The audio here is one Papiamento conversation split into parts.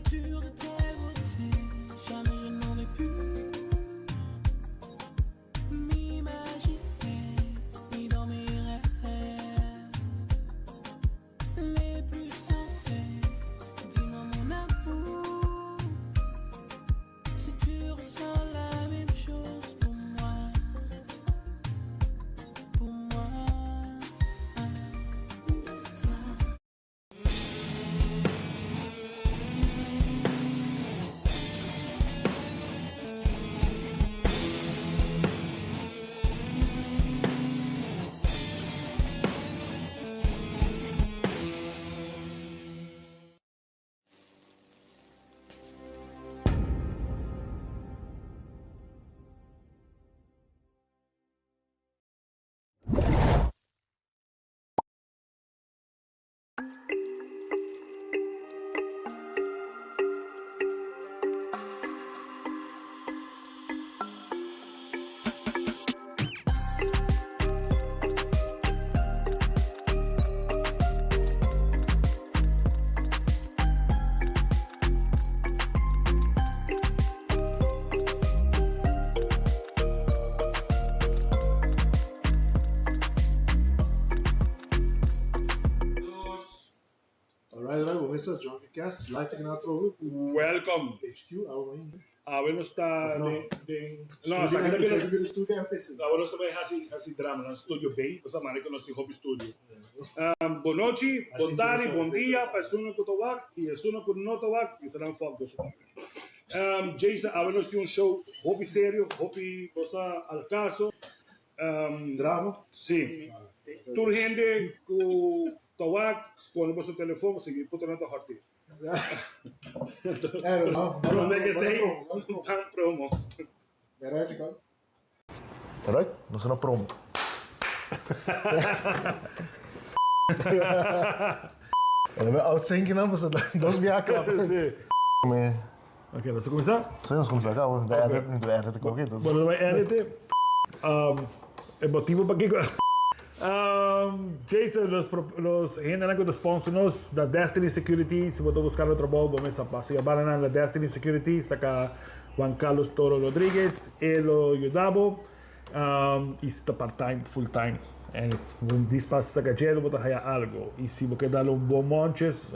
Créature de telle beauté, jamais je n'aurais pu m'imaginer, ni dans mes rêves les plus sensés. Dis-moi mon amour, si tu ressens la même chose pour moi, pour moi. Toi. Alright, alright, bo mester Junkie Cast live aki na atrobe ku Welcome. HQ, awe mainta. Awe nos ta Of no? den den no, Studio esaki ta MPC, bira bira Studio MPC. Awe nos ta bai hasi hasi drama na Studio B, bo sa mane ku nos tin hopi studio. Bon nochi, bon Así tardi, interesante, bon dia interesante. pa esunnan ku ta wak i esunnan ku no ta wak, bisa nan fòk boso tambe. Jason, awe nos tin un show hopi serio, hopi bo sa al kaso. Drama? Sí. Tur hende ku ta wak, skonde boso telefon, pasobra e puta nan ta hòrt'é. Prome ke esei, ban promo. Alright, nos ta na promo. Ela me outzinken nan, pasobra dos biaha klap. Sí. Ok, nos ta kuminsá? Sí, nos kuminsá kaba. Mi ta edit, mi ta edit e koki, entonces. Bo ta bai edit e. E motibo pakiko Jason, los los hendenan ku ta sponsor nos, da Destiny Security, si bo ta buskando trabou bo mester pasa yabana nan na Destiny Security, saka Juan Carlos Toro Rodriguez, e lo yuda bo. Y si ta part time, full time. En un dis pas saca dje lo bo ta haya algo. Y si bo ke dal un bon monches,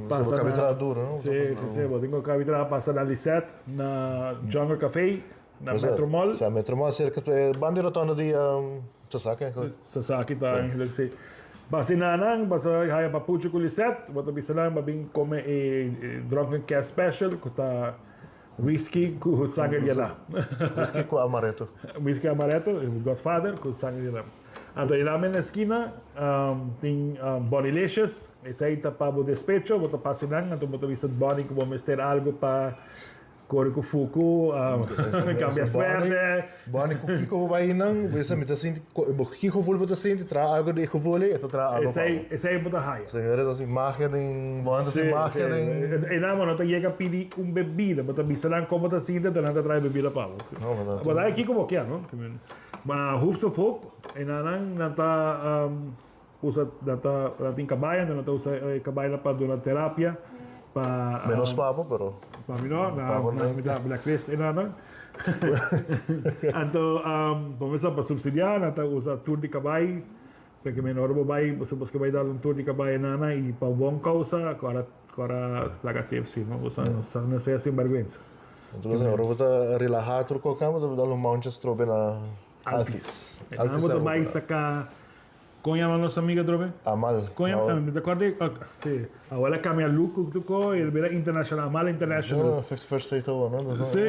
pasa na... duro, no? Si, si, si. Bo tin ku kabi traha pasa na Lisette, na Jungle Café, na Metro Mall. Sa Metro Mall, cerca banda di rotonda di Sasaki. Sasaki ta eigenlijk, si. Pasa na nan, bo ta haya papuchi ku Lisette, bo ta bisa nan bo bin come e Drunken Cat Special ku ta Whisky ku sanger di Adá. Whisky ku amaretto. Whisky amaretto, Godfather ku sanger di Adá. Anto e lamen na eskina tin Bonilicious, esei ta pa bo despecho, bo ta pasa nan, anto bo ta bisa Bonnie ku bo mester algo pa kore ku fuku, kambia suerte. Bonnie ku kiko bo bai nan, bo bisa mi ta sinti, bo ki gevoel bo ta sinti, traha algo di e gevoel ei, e ta traha algo pa bo. Esei bo ta haya. Señores, ta sin magia den, bo ta sin magia den. E nan bo no ta yega pidi un bebida, bo ta bisa nan como ta sinti, enton nan ta trae bebida pa bo. Bo ta kiko bo kier, no? Ma Hoofs of Hope, e nan nan nan ta usa, nan ta, nan tin caballo, enton nan ta usa e caballonan pa duna terapia, pa. Menos pa bo, pero. Pa mi no, na mi ta blacklist e nan nan. Anto, bo mester pa subsidia, nan ta usa tour di caballo. P'e men ora bo bai, bo supos ke bai dal un tour di kabai nana i pa bon kousa, ku ora ku ora laga tip si, no? Bo sa no sa no sea sinbergüensa. Entonces ora bo ta relahá tur kokan bo ta dal un mouncha strobe na Alfis. Alfis. Bo ta bai saka, kon yama nos amiga atrobe? Amal. Kon yama, mi ta kòrda, si, awor el a kambia look ku tur ko i el bira internashonal, Amal International. 51st State awor, no? Si,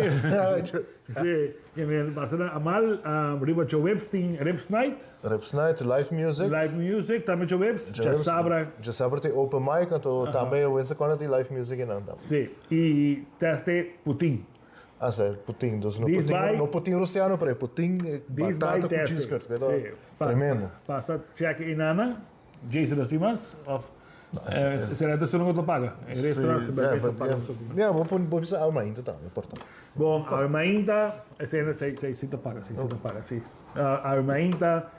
si, i mi pasa na Amal, riba djoweps tin Ribs Night. Ribs Night, live music. Live music, tambe djoweps, djasabra. Djasabra tin open mic, anto tambe wensa cuando tin live music einan tambe. Si, i teste Putin. Ah, si, Putin. Dus no Putin, no Putin Rusiano, pero e Putin batata cu cheese curds. Si. Tremendo. Pasa check einana, Jason nos tin mas, of será ta esun cu ta paga? E restaurant si bai paga. Ya, bo por bisa Alma Inta tambe, por ta. Bon, Alma Inta, esei si ta paga, esei si ta paga, si. Alma Inta,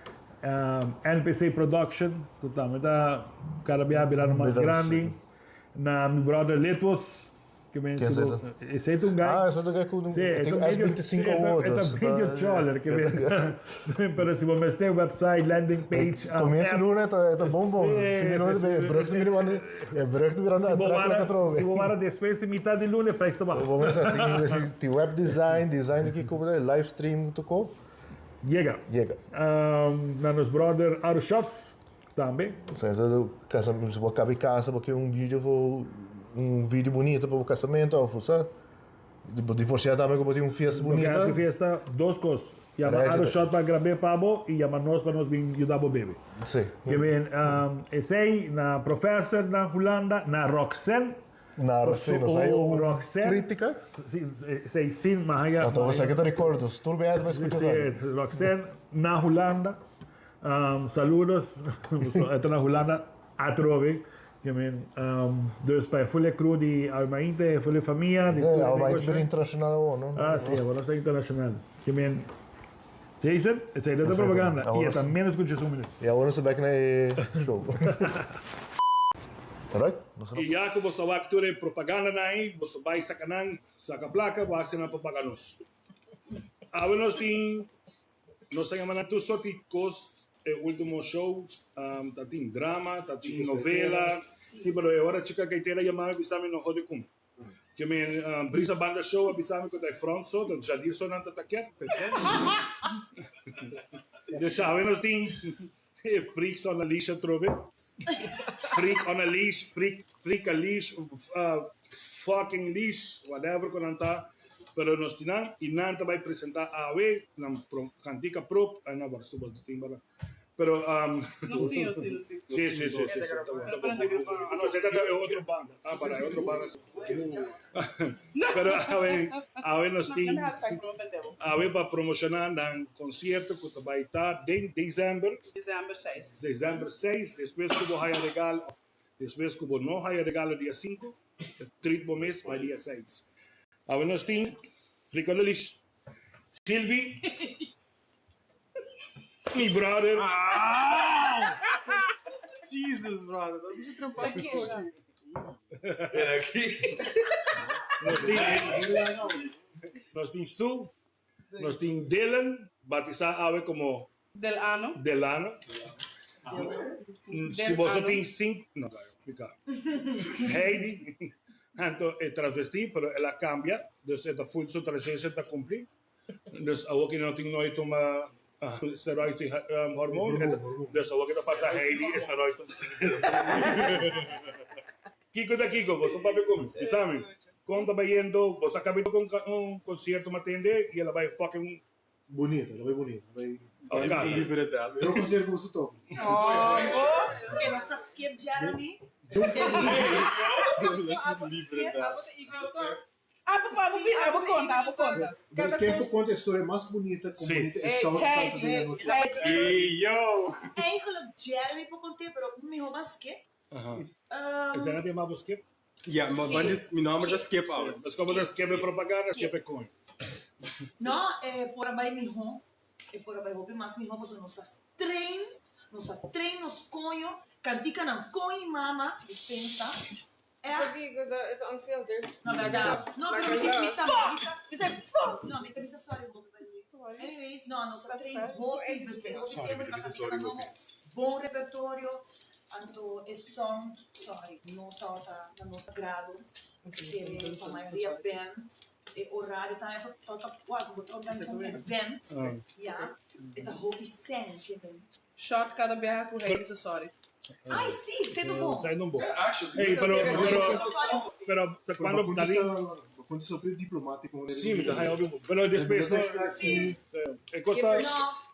NPC Production, ku tambe ta kada bia birando mas grandi. Na mi brother Litwos. Ke men Ken si bo, esei esei ta un guy. Ah, esei ta un guy ku Sí, e tin ta medio, S25 e ta, e ta awo. medio choler, ke men, pero si bo mester website, landing page, Comienzo app. luna e ta bon bon. Sí, Fin di luna sí, e brug ta mirando, e brug ta mirando Si bo atrás wara, loke atrobe. si bo wara despues di mitad di luna e prijs ta baha. Bo mester tin tin web design, design di kiko, live stream tuko. Yega. Yega. Na nos brother Aro Shots tambe. Sa eso casa, si bo caba casa bo kier un video for un video bunito pa bo casamento of sa bo divorcia tambe cu bo tin un fiesta Bo kier bunita. haci fiesta, dos cos. Yama Regi Aro ta. Shot pa grab'é pa bo y yama nos pa nos bin yuda bo bebe. Si. Ke ben esey na professor na Hulanda, na Roxanne. Na Roxanne, nos hay un Roxanne, critica. Si, esey sin mahaya. Anto bo sa ke ta recordo, tur biaha bo escucha Si, esaki. Roxanne na Hulanda. Saludos, e ta na Hulanda atrobe. Ke men, dus pa e ful e crew di Almainte, e ful e famia, di tur e Almainte negoshi. bira internacional awor, no? Ah, si, awor nos ta internacional. Ke men, Jason, esei ta propaganda. I e ta menos ku djes un minut. I awor nos ta bek na e show. Alright, nos ta I ya ku boso a wak tur e propagandanan ei, boso bai saka nan, saka plaka, bo hasi nan pa paga nos. Awe nos tin Nos ta yama nan tur sorti kos e ultimo show ta tin drama ta tin novela si pero e ora Chica Gaitera yama mi bisa mi no hode ku mi ke mi Brisa Banda show a bisa mi ku ta e front so ta Jadir so nan ta ta kier dus awe nos tin e freaks on a leash atrobe freak on a leash freak freak a leash fucking leash whatever ku nan ta pero nos tin nan i nan ta bai presenta awe nan kantika prop ai no su bo tin bala pero Nos tin, nos tin, nos tin. Si si si si ta bon ta bon ah no esei ta e otro banda ah para e otro banda pero awe awe nos tin awe pa promociona nan concierto ku ta bai ta den december. December seis. December seis, despues ku bo haya regalo of despues ku bo no haya regalo dia sinku, ta trit bo mes bai dia seis. Awe nos tin Fricololish, Silvi, mi brother. Jesus, brother. Dat is een Ta kesha. Nos tin, nos tin Sue, Nos tin Dylan, batisá awe komo Delano. Delano. Si boso tin sink, no, expliká. Heidi, anto e transvestí, pero el a kambia, dus e ta full su transition ta kumplí. Dus awor ki no tin nooi tuma steroids i hormoon, dus awor ki ta pasa Heidi e steroids. Kiko ta kiko? Boso papia ku mi. Bisa mi, kon ta bayendo? Boso a kabi toka un konsierto matende i el a bai fucking. Bunito, el a bai bunito. El a bai. Afka. Mihor konsierto ku boso toka. Ke nos ta skip Jeremy. Abo pa abo bisa, abo konta, abo konta. Pero ken por konta e storia mas bunita kon bunita e show ta tabata den anochi? Eigenlijk Jeremy por kont'é pero mihor ban skip. Esei nan ta yama bo skip? Ja, ma ban di mi nomber ta skip awe. Nos como ta skip e propaganda, skip e coin. No, e por a bai mihó. E por a bai hopi mas mihó pasobra nos ta train, nos ta train nos coño, kantikanan coño i mama, dispensa. Echt. It's unfiltered. No, berdad. No, pero mi ta bisa, mi ta bisa, fuck! No, mi ta bisa sorry hopi, by the way. Anyways, no, nos ta train hopi, dus den hopi tempo riba kantikanan nobo, bon repertorio. Anto e sound, sorry, no tabata na nos agrado. Kere pa mayoria band, e orario tambe tabata was, bo ta organisa un event, ya, e ta hopi sen, siempre. Shot kada biaha ku Heidi sa sorry. Ay si, se ta bon. Sai no bon. Ey, pero, pero, pero, ta cuando David. Bakunta ta hopi diplomatico. Sí, mi ta haya hopi bon. Pero despues, no, Sí. e cos ta. No.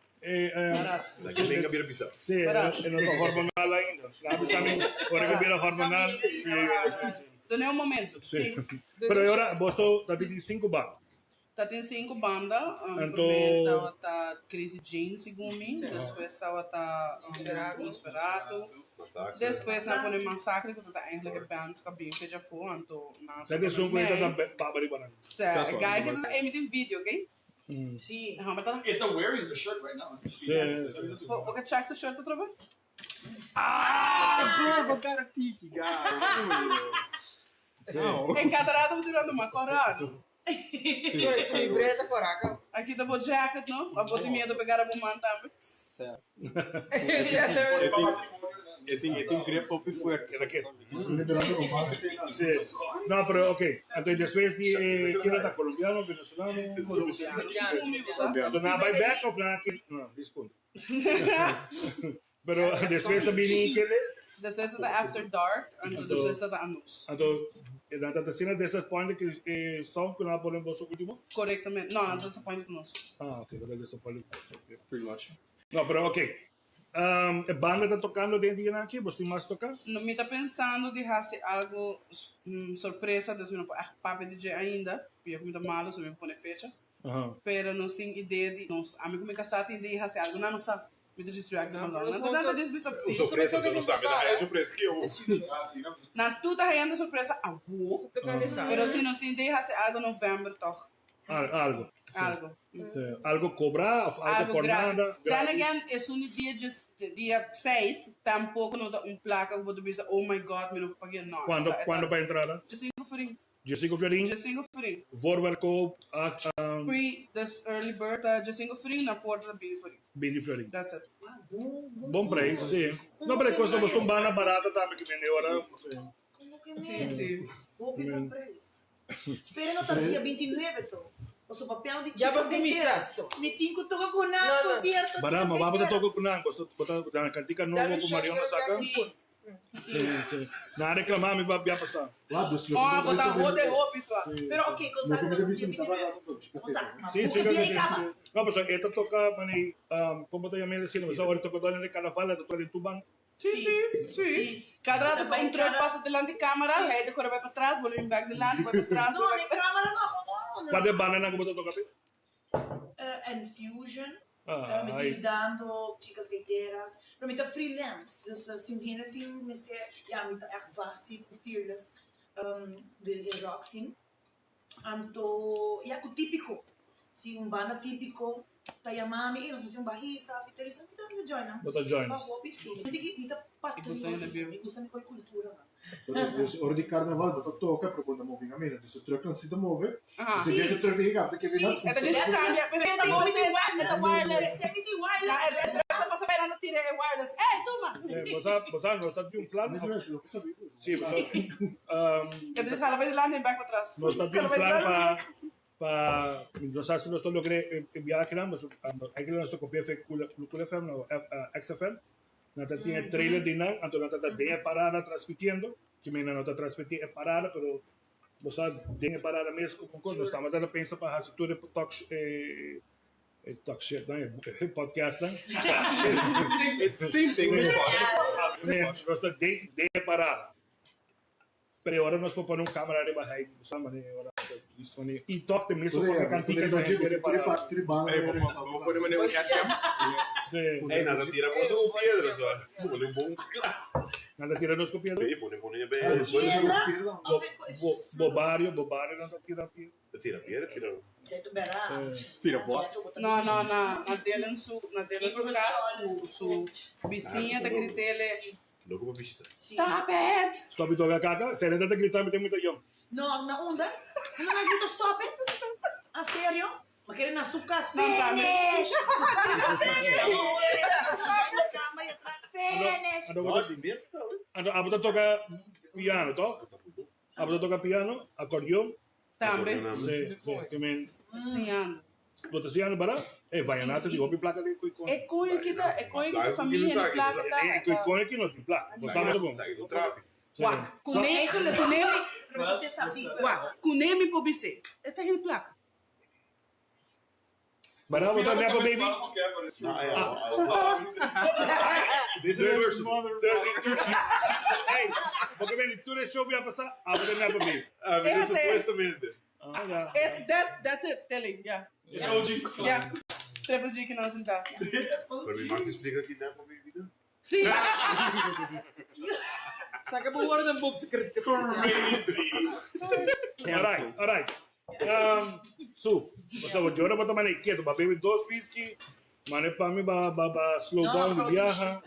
La que lenga bira bisa. Sí, e no ta hormonal ainda. La bisa mi, ora que bira hormonal. Sí, sí. Done un momento. Sí. Pero e ora, boso ta tin cinco banda. Ta tin cinco banda. Um, Anto- Prome tawata Crazy Jane, segun mi. Despues tawata um, Nosferatu. Despues nan pone Massacre, ku ta eigenlijk e band ku a bin fecha afó. Anto nan Sa esun ku e ta baba riba nan. Sa, e guy ku ta emiti video, okay? Sí. E homber ta. E ta wearing the shirt right now. Sí, sí. Bo bo ke check su shirt otro vez? Ah, bro, bo cara tiki, guy. E cada rato durando uma corona. Ku libreta koraca. Aqui tá bo jacket, no? A bo medo pegar a bomba também. Certo. Esse é E tin, e tin grip hopi fuerte. Si. No, pero ok. Anto despues di eh, ken ta colombiano, venezolano? Colombiano. Anto nan bai back of nan aki? No, disculpa. Pero despues a bini kende? Despues ta After Dark, anto despues ta Anus. Anto nan ta asina disappointed cu e song cu nan a pone boso ultimo? Correctamente. No, nan ta disappointed cu nos. Ah, ok, nan ta disappointed cu nos, ok. Pretty much. No, pero ok. E banda ta tocando den dianan aki? Bos tin mas toca? No, mi ta pensando di haci algo sorpresa, dus mi no por echt papia di dje ainda, pia cu mi ta malo, so mi por pone fecha. Pero nos tin idea di, nos, ami cu mi casá tin idea di haci algo, nan no sa. Mi ta djis react No, man pero Nan nos ta no djis bisa Un si. sorpresa, bo no sa, mi ta haya sorpresa ki awo. Nan tur ta hayando sorpresa awo. Pero si nos tin idea haci algo november toch. Algo. Algo. Algo cobra of algo Algo por gratis. nada. Then again, esun di dia djes dia seis tampoco no ta un placa cu bo ta bisa oh my God mi no por paga. No. Cuando cuando pa entrada? Djescinco florin. Djescinco florin. Djescinco florin. Voorverkoop, Pre, dus early bird ta djescinco florin, na porta ta binti florin. Binti florin. That's it. Bon prijs, si. No, pero e cosa bo ta un banda barata tambe ki bende ora. Como que Si, mes? si. Hopi bon prijs. Spera no ta dia 29 to. Paso papiando di Ya chicas pa cuminsa. gaiteras. Mi tin cu toca cu nan No, no. concierto. Bara, chicas ma baba ta gaiteras. toca cu nan. Bo ta ta cantica nobo cu Mariona saca. Si. Si, si. Nan a reclama mi pa bia pasa. Oh, bo ta hode hopi swa. Pero ok, conta Loke mi ta bisa mi ta dia 29. barato chicas O sea, gaiteras. Si, ma chicas buca dia y gaiteras. caba. Si. No, pasobra e ta toca mani, como ta yama asina? Pasobra ora e toca dor den carnaval e ta toca den tur banda. Si, si, si. Cada rato cu un truck pasa dilanti di camera, hij ta core bay patras, bolbe bin bek dilanti, bay patras, No, bolbe den bek. camera no, gewoon. Cual e bandanan cu bo ta toca ape? And fusion. Ah, Mi ta ai. yudando chicas gaiteras. Pero mi ta freelance, dus si un hende tin mester, ya mi ta echt vasi cu fearless den e rock scene. Anto, ya cu Tipico. Si un banda Tipico ta yama mi, ey nos mester un bajista, guitarista, mi ta join nan. Bo ta join. Pa hopi si. Mi ta patriota, mi gusta mi coy cultura man. Dus ora di carnaval bo ta toca pero bo ta move camina. Dus e trucknan si ta move. Aha. Si e truck di gigante ke bina. E ta djis cambia. Pensé di wireless. E ta wireless. Na e truck ta pasa bay nan ta tira e wireless. Ey tuma! Bo sa, bo sa, nos ta tin un plan. Loke sa bisa. Si, bo sa. E ta djis hala bay dilanti en bek patras. Nos ta tin un plan pa, pa, no sa si nos ta logra e biahenan, eigenlijk nos ta copia fe Cultura FM, no, XFM. Nan ta tin e trailer di nan, anto nan ta ta den e parada transmitiendo. Ki men nan no ta transmiti e parada, pero bo sa den e parada mes como cos. Nos tabata ta pensa pa haci tur e talk e e talk shit nan, e podcast nan. Same thing. Nos ta den den e parada. Pero e ora nos por pone un camera riba Heidi, bo sa mane ora dis mane y tok te mesun por cantica di hende riba Ey, bo pone mane un webcam. Sí. Ey, nan ta tira boso cu piedra, so pone un bon klas. Nan ta tira nos cu piedra? Sí, pone pone be. Bo bo bo bario, bo bario nan ta tira piedra. Ta tira piedra, tira. Sí. Tira bot. No, no, na na Dylan su na Dylan su cas su su bisiña ta gritele. Loco pa bishita. Stop it! Stop it toca caca. Serena ta grita mi ta mita yong. No, na unda? Unda nan grita stop it? A serio? Ma kere na su cas. Nan tambe. Finish! Finish! Anto anto abo ta toca piano, to? Abo ta toca piano, acordeon. Tambe. Sí, sí. Ke men. Siñando. Bo ta siñando bara? E vallenato di hopi placa di Cuicon. E coño ki ta, e coño ki ta familia di placa ta. E Cuicon ki no tin placa. Bo sa bon. Sa ki ta trafico. Wak, kuné, kuné mi, wak, kuné mi por bis'é. E ta hende placa. Bara bo ta nepo baby? This is personal. Hey, bo ke bini tur e show bia pasa, abo ta nepo baby. Ah, mi supuestamente. It, that, that's it, Tilly, yeah. Yeah. Triple G ki nan sinta. Pero mi mag explica ki nepo baby ta? Sí. Saca bo woordenboek te Crazy. Alright, alright. Um, su, basta bo Jora bota mane quieto, ba bebe dos whisky, mane pa mi ba ba ba slow down di viaja.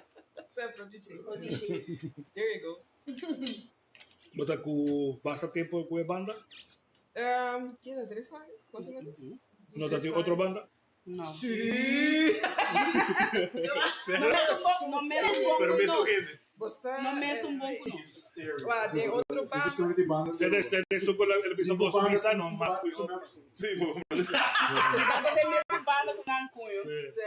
There you go. Bo ta ku basta tempu ku e banda? Keda tres aña, mas o menos. No ta tin otro banda? No. Sí. No mes un bon, no mes un bon Pero ku mesun nos. hende. Bo sa. No mes un bon ku nos. Wa, den otro banda. Sede, sede, su ku la, el bisa boso bisa no mas ku yo. Sí, bo. Mi tata den mesun banda ku nan koño.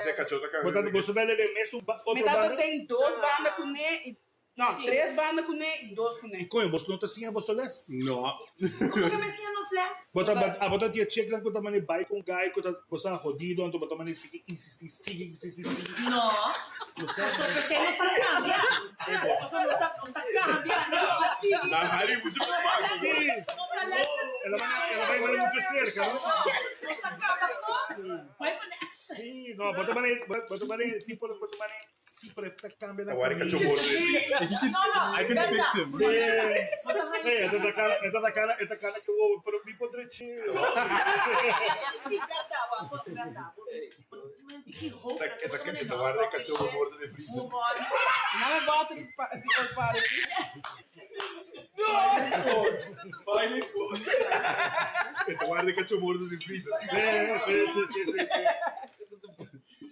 Se cachota Bo ta, boso ta den mesun ba, Mi otro tata banda? ten dos banda kuné i No, tres banda kuné i dos kuné. I koño, boso no ta siña boso les? No. Como que me siña nos les? Bo ta, abo ta di e cheknan ku ta mane bai ku un guy ku ta bo sa hodido anto bo ta mane sigui insisti, sigui insisti, sigui. No. Bo sa. Pasobra esei nos ta kambia. Pasobra nos ta, nos ta kambia. Nos ta sigui. Nan hari mucho mas fácil. Sí. Nos ta les. El a mane, el a bai mane mucho cerca, no? Nos ta kaba kos. Bai pa next. Sí, no, bo ta mane, bo ta mane tipo, bo ta mane. Sí, pero ta cambia la Awor e camisa. cacho gordo No, no, I can fix him. Sí. Hey, esta ta cara, esta ta cara, esta cara que wow, pero mi potre chido. Sí, verdad, wa, verdad. Esta guarda e cacho gordo de freezer. Move on. Na me bota di pa di el pare. Esta guarda e cacho gordo de freezer. Sí, sí, sí, sí, sí.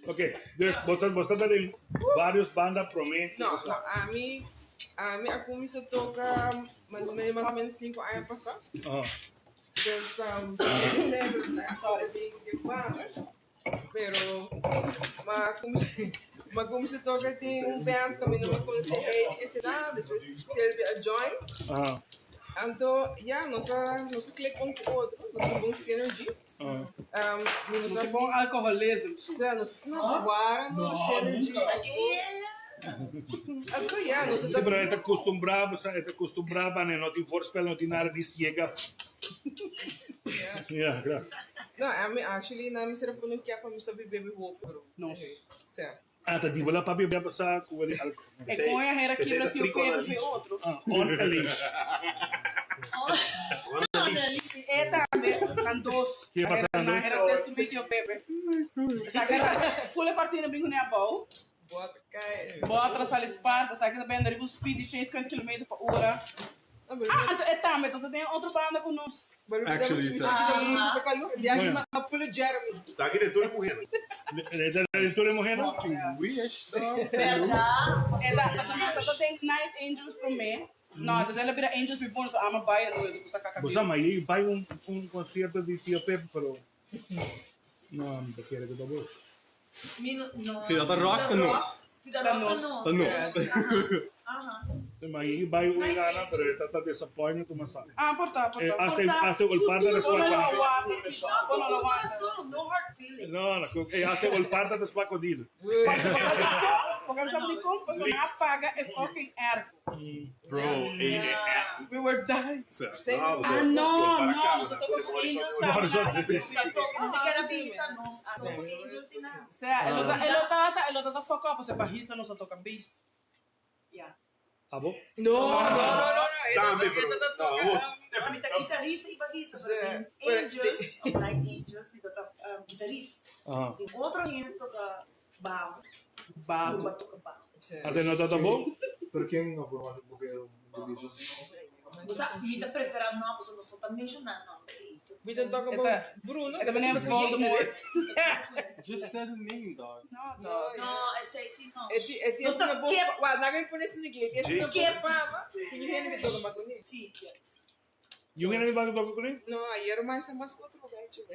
Ok, dus bo ta, bo ta den varios banda prome. No, no, ami, ami a cuminsa toca mas o menos, mas o menos cinco aña pasa. Aha. Dus, um, semper ta den den banda. Pero, ma cuminsa, ma cuminsa toca den un band cu ami no a conoce Heidi esena, despues Silvia a join. Aha. Anto, ya, nos a, nos a click un cu otro, nos tin bon synergy. Aha. Um, mi nos Nos a tin bon alcoholism. Sea, nos wara no synergy. Anto, ya, nos Sí, pero e ta acostumbrá, bo sa, e ta acostumbrá pa no tin voorspel, no tin nada di ciega. Ja, claro. No, ami actually, na mi sera pone un kier pa mi stop bebe hopi, pero. Nos. Sea. Ah, ta di bola papia bia pasa cu el alcohol. E coña hera kibra tio Pepe fe otro. Ah, on a leash. E tambe, nan dos. Ke pasa nan dos? Hera destrui tio Pepe. Esaki era full e cortina bin cune abou. Bota cai. Bota sali sparta, esaki ta bende riba un speed di 150 kilometer pa ora. Ah, anto e tambe ta den otro banda cu nos. Actually, sa. Sa ki den tur e muhernan. Den tur e muhernan? Fucking wish, dog. Verdad? E ta, pasobra nos ta den Night Angels prome. No, despues el a bira Angels Reborn, so ama bai ruido cu ta Bo kakabido. sa, ma ei bai un un concierto di Tio Pepe, pero no, mi ta kere cu ta bo. Mi no, no. Si dat ta rock, ta nos. Si ta rock, ta nos. Ta nos. Aha. Ma ei bai un gana, pero e ta ta disappointed cu masai. Ah, por ta, por ta. Hasta hasta el parda ta Por swaku. no lo aguanta, si. Por no lo aguanta. No hard feelings. No, no, e hasta el parda ta swakodido. Pasobra di con, porque mi sabi di con, pasobra mi a paga e fucking airco. Bro, eh, eh, eh. We were dying. No, Ah, no, no, nos a toca cu Angels tambe. No, no, sí, sí. No te quiero visa, nos a Angels y nada. Sea, e lo ta, e lo tata, e lo tata fuck up, pasobra bajista nos a toca bass. Ya. Abo? No, no, no, no, no. Tambe, E ta pero- toca. no. A mi ta guitarrista y bajista, pero Sí. den Angels, of Night Angels, mi ta guitarrista. Aha. Den otro hende toca bajo. Bajo. Cuba toca bajo. Ate no ta bo? Pero ken no por porque O sea, mi ta prefera no, pasobra nos no ta menciona nomber. We don't talk about Eta- Bruno. E ta meneer Voldemort. Just said a name, dog. No, dog. No, esey si no. E ti, e ti Nos ta asina bo, skip. wa, naga mi pone sin inglés, e asina bo Skip. fama, ku ñu hende ke toca makuné. Sí, yes. Yung ina ba toca con No, ayer mais é mais outro lugar, tio.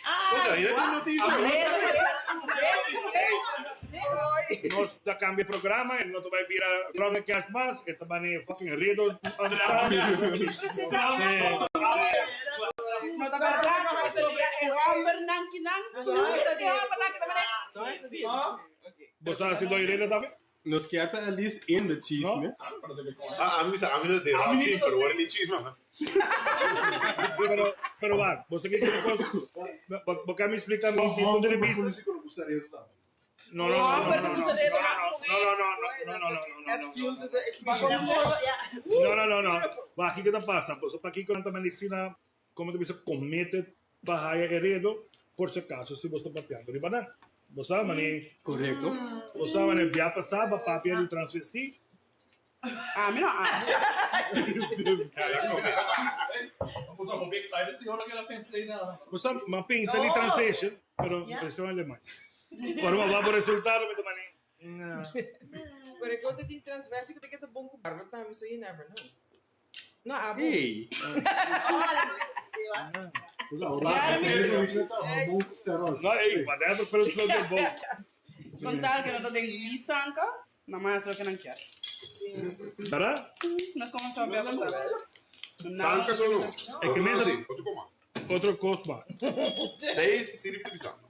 Ah, Ainda tem notícia. Nos ta cambia programa, e no ta bai bira Drunkercast mas, e ta bani fucking riddle. No ta berdad, pasobra e hombernan kinan, tur e hombernan ki ta mane. No, esa di. Okay. Bo sa haciendo riddle tambe? Nos kier ta at least in the chisme. Ah, ami sa, ami no de rock, sí, pero ahora ni chisme, man. Pero, pero va, bo sa ki tin cos, bo ka mi explica mi punto di vista. No, no, no, no, Homber no, ta no, gusta no, riddle, no, no, no, no, no, no, no, no, Add fuel to the Bago equation. no, no, no, no. Va, kiko ta pasa? Bo sa pakiko nan ta medicina, como ta bisa, comete pa haya e riddle, por si acaso si bo ta papiando riba nan. Bo sa, mani, Correcto. bo sa, mani, bia pasa, ba papia di transvesti. Ami no, abo. Vamos a hopi excited si ora que la pensé na. Bo sa, m'a pensa di transition, pero esei a alemán. Ora m'a wak bo resultado mi ta mani, no. Pero e kos di transvesti ku ta keda bon ku barba tambe, so you never know. No, abo. Hey. Jeremy. No, ey, whatever pero lo de bon. Con tal que no ta den mi sanka, na mas lo que nan kier. Verdad? Nos como sa bia pasa. Sanka solo. E que mesa Sí, otro coma. otro cosma. Sei, sirve te pisando.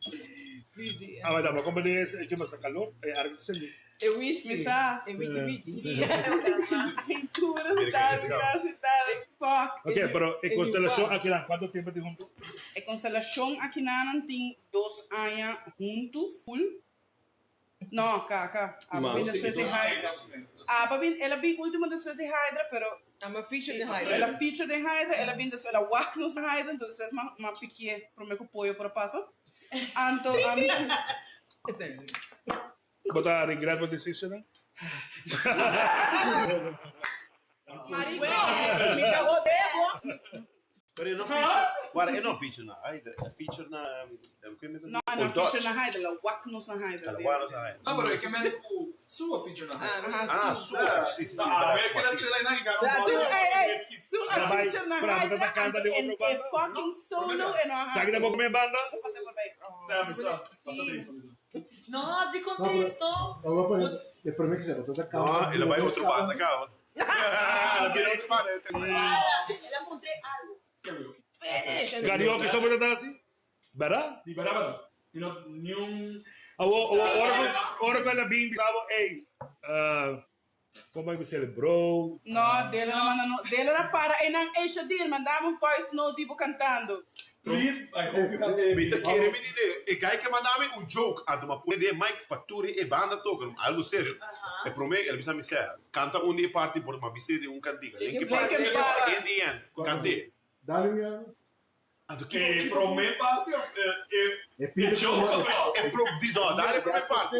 Ah, maar dan maar kom es que pasa calor, arco se E whisky. Mi sa. E wiki wiki. Pintura, tal, gracias, tal. Fuck. Ok, pero e constelación aquí dan cuánto tiempo te junto? E constelación aki nan tin 2 aña hunto, full. No, kaka. Ah, Mas, bin despues di Hydra. Ah, pa bin, ela bin último despues di Hydra, pero I'm a feature de Hydra. Ela feature de Hydra, ela bin despues, ela wak nos na Hydra, entonces despues ma piqué, prome ku pollo por pasa. Anto, Bota regret bo decision, eh? Marico, mi ta jodebo. Pero e no feature. Guarda, e no feature na Hydra, e feature na No, no feature na Hydra, la wak nos na Hydra. La wak nos na Hydra. No, pero e ke men ku sua feature na Hydra. Ah, sua feature, si, si, si. Ah, me keda chela na que Su, ey, ey, su a Pero feature na pero Hydra bota canta de en otro e banda. fucking solo e no Sabe que tampoco mi banda? Sabe, sabe. Basta tristo, mi sa. No, di con tristo. E per me che c'era tutta No, e la vai otro banda, cavolo. La viene otro banda. Ela mostré algo. Karaoke só bota assim? Verdad? Di verdad, verdad. You know, ni un Awo, ora ora con la bimbi, sabo, ey, como é que se bro? No, dele na manda no, dele na para e nan e Shadir, mandame un voice note tipo cantando. Please, I hope you have a Mi te quiere mi dire, e guy che mandami un joke ad una pure de Mike Paturi e banda toca, algo serio. E prome, el bisa mi sea, canta un di party por ma bise de un cantiga. Linkin Park. Linkin Park. In the end, cante. Dale un Anto Eh, prome party E eh, pide joke, E pro di no, dale prome party.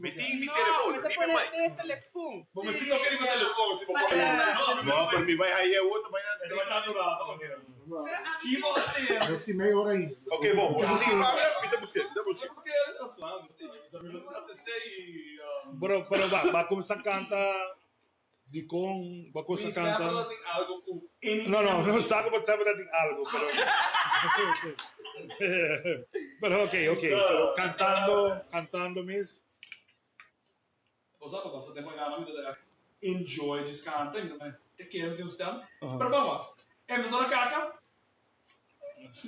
Metti mi No, telefono, mi sa ripe pone Mike. te telefono. Bom, mas se toca ele com o telefone, se for No, per mi vai aí é outro, vai Ele vai estar durado, ok. Que você? Dosti meia hora ainda. Ok, bom, você sigue Pablo, mi te busquei, mi te busquei. Porque ele está suave, sabe? Você sei. Pero, pero va, va a comenzar a cantar de con, va a Mi comenzar a sabe ela cantar. tem algo com No, no, no saco porque sabe que tem algo, pero. Pero ok, ok. Pero cantando, cantando mis. Você sabe, você tem uma nada muito enjoy descanta, então te quero de um stand. Pero vamos lá. É, mas olha caca.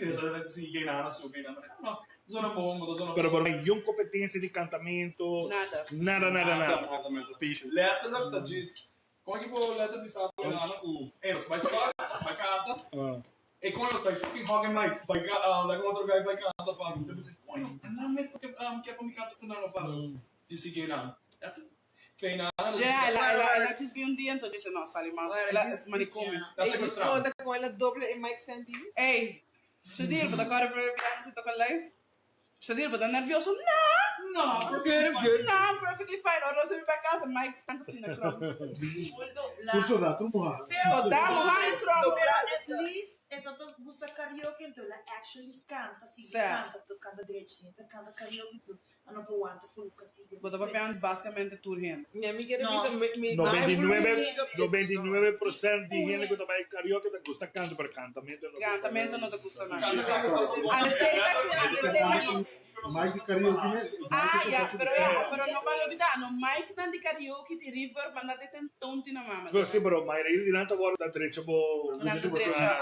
Essa é assim, nada, subi, nada. No, zona bom, zona Pero, pero nenhuma competência de cantamento. Nada. Nada, nada, nada. Exatamente. Letterlijk, dat is. Kom ik voor letterlijk samen aan hoe. Hey, dat is bij start, bij kanta. Ik kom eens bij fucking hog and Mike, bij like een otro guy bij kanta van. Dan is het, oh joh, en dan mis ik ik heb hem kanta kun dan van. Dus ik ga dan. That's it. Twee na. Ya, ela, ela, ela just vi un día, entonces dice, no, sale más. Ora, La, diz- manicomio. Dat is E sequestrado. conta com ela doble e mic stand TV. Ey, Shadir, but agora para você tocar live. Shadir, but tá nervioso? No, No, Good, good. no, I'm perfectly fine. Ora, você vem para casa, Mike está assim na crom. Tu soldato, morra. Só dá, morra em crom. Pero at least, então gusta karaoke, então ela actually canta, assim, Certo. canta, tu canta direitinho, tu canta karaoke, tu não aguenta full cantiga. Bota papel basicamente tour renda. Minha amiga era No. bisa me me 99, 99% de gente que toma karaoke te gusta cantar, pero cantamento no gusta. Cantamento não te gusta nada. Canta. A receita, a receita. Mike de karaoke mesmo. Ah, ya, pero ya, pero no vale olvidar, no Mike nan di karaoke di river, mandate ten tonti na mama. Pero sí, pero mayoría de tanto agora da trecho bo. Na trecho, ajá.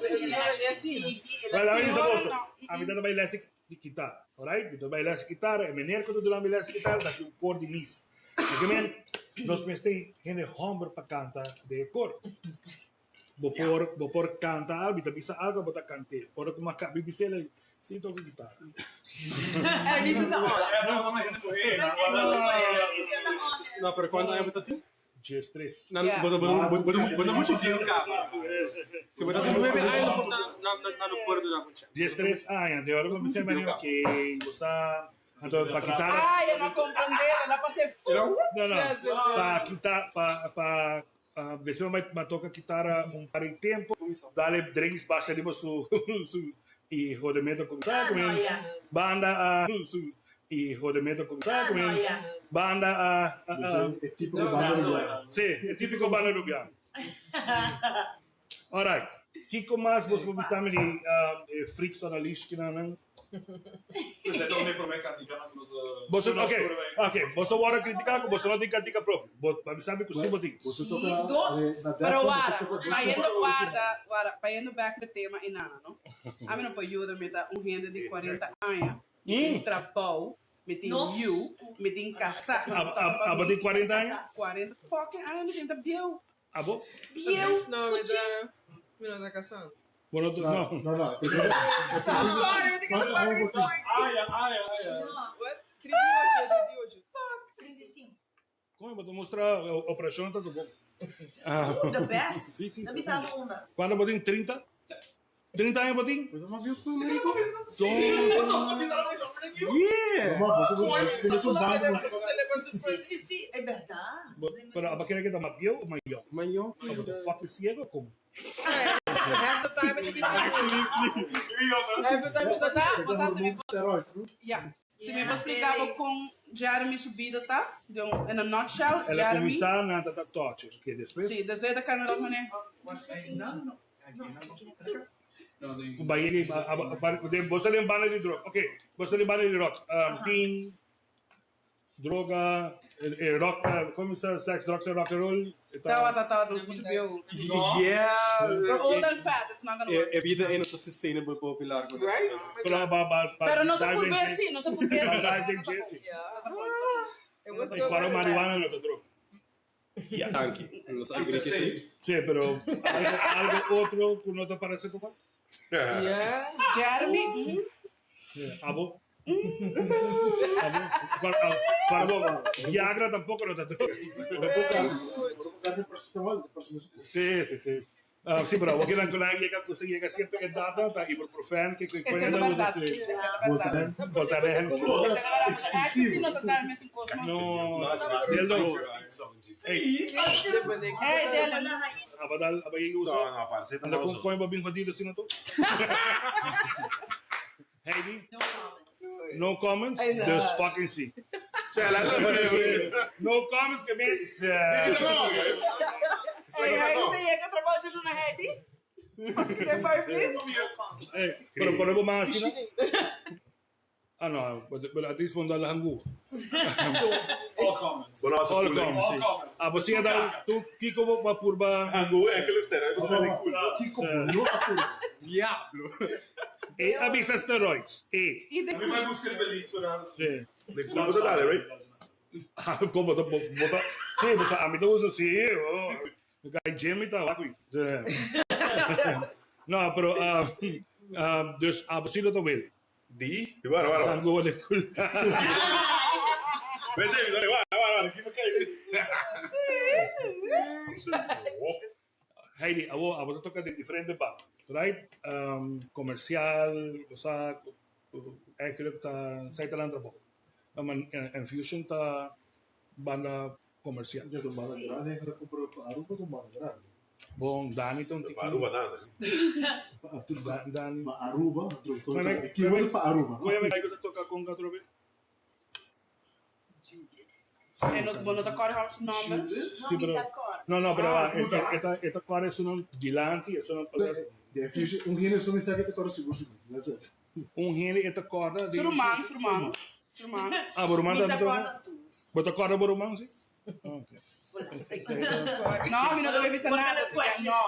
Ela é assim. Mas lá Tem isso hora moço. não. A mitad da baile de guitarra, alright? Mitad baile de guitarra, e meneer que tu durante baile de guitarra, dá um cor de missa. Porque men, nos meste gente hombre pa canta de cor. Bo por, bo por canta algo, mitad bisa algo, bota cante. Ora como acá, BBC le sinto que guitarra. At least na hora. Essa é uma gente correr. No, pero quanto años você tem? G3. Na, Yeah. bota, bota, bota, bota, bota muito dinheiro, cara. Se bota 9 anos, na, na, na, no puerto da Concha. 13 años, de ahora me dicen, Muito ok, você Anto, pa kitara... Ah, eu não compreendeu, ela passei No, no. Pa kita, pa, pa, uh, vai vai toca kitara um par de tempo, dale drinks, baixa ali su, su, e rodamento com Ah, no, yeah. banda, su, e rodamento com Ah, no, yeah. banda, É típico banda rubiano. Sim, é típico banda rubiano. Alright. Kiko mais você pode pensar de freaks analyst não? Dus é também para mim cantica nos Você, ok, ok. Você agora criticar, você não tem cantica própria. Mas sabe que o Simba tem. Você toca Dos. na Pero década, guarda, você toca dois payendo guarda, guarda, payendo back de tema e nada, no? A mim não pode ajudar me tá um gente de 40 anos, me trabalho, me tem you, me tem casar. A tem 40 anos? 40 fucking anos, me tem tá bieu. Ah, bom? Bieu. Não, me dá. Me não tá caçando. Bueno, No, no. no, no. Sorry, eu tenho que Ai, ai, ai, ai. What? 38, 38. 35. Como eu vou mostrar a operação tá tudo bom. The best. Sim, sim. Não me sabe uma. Quando botin 30? 30 anos botin? So, Yeah! Você tem um banda. Sim, sim, sim. É verdade. Pero aba quer que tá mais bieu ou maior? Maior. Aba tô fucking ciego como? Half the time it Actually, sim. Half the time Você, você se me Steroids, não? Yeah. Se me explicava com Jeremy subida, tá? Deu in a nutshell, Ela Jeremy. começar na tata toche, que depois. Sim, depois da câmera, mané. O Bahia, você tem banda de droga. Ok, você tem banda de rock. Tem droga, rock, como se sex, drugs and rock and roll. Tá, tá, tá, nos muito bieu. Yeah! We're old and fat, it's not gonna work. É vida é não tá sustainable popular. Right? Pero, ba, ba, ba, Pero não se por bem assim, não se por bem assim. It was E para marihuana no te droga. Yeah, thank you. Nos agree que sim. Sí, pero algo, algo otro que no te parece tomar. Yeah. Jeremy, Yeah. Abo. Abo. Para, para, Viagra tampoco no te droga. Sí, sí, sí. Ah, sí, pero aquí la llega, pues, llega siempre que data, ta ibuprofen, que que Esse é verdade. Esse é verdade. Voltaren. Esse é verdade. Ecstasy não tá dando mesmo cosmos. No, Zeldo. Hey, Hey, Dylan. abadal, abay usa. No, no, parce, Anda con coin babing jodido sino to. Heidi, No comments. no comments, just fucking see. No comments que me. Hey, Heidi, llega trabalho de Luna Heidi. Tem pai, please? Eh, pero ponemos más así, ¿no? Ah, no, but at least pon la hangu. All comments. Bueno, All comments. All sí. comments. Ah, pues sí, da, tu, Kiko, va purba. Hangu, é aquele esteroide. Kiko, no apuro. Diablo! E avisa steroids. E. E de A mim vai buscar belíssimo, né? Sí. De culpa você dá, right? Ah, como te bota. Sí, pues a mí te gusta sí. Oh, Guy Jimmy tá lá. No, pero dus abasilo to will. Di? Guarda, guarda. Hangu de cool. Vem aí, guarda, guarda, guarda. Que que Heidi, abo abo toca de diferente bandas, right? Comercial, o sea, eigenlijk ta zij ta lang trabajo. Maar en Fusion ta banda comercial. Já do banda grande, agora comprou para Aruba do banda grande. Bom, Dani tá um Para Aruba nada. Dani. Para Aruba, Maar equivalente para Aruba. Goeie mij dat toca com outra vez. En dat bono da cor house number. Sí, pero No, no, pero va, esta esta esta cuál es un dilante, eso no De Fusion, um gene só me sabe que te corre seguro. That's it. Um gene esta corda de Surumang, surumang. Surumang. Ah, Borumang Me também. acorda tu. Bota corda Borumang, sim? Ok. No, mi no deve pensar What nada. kind of question? No.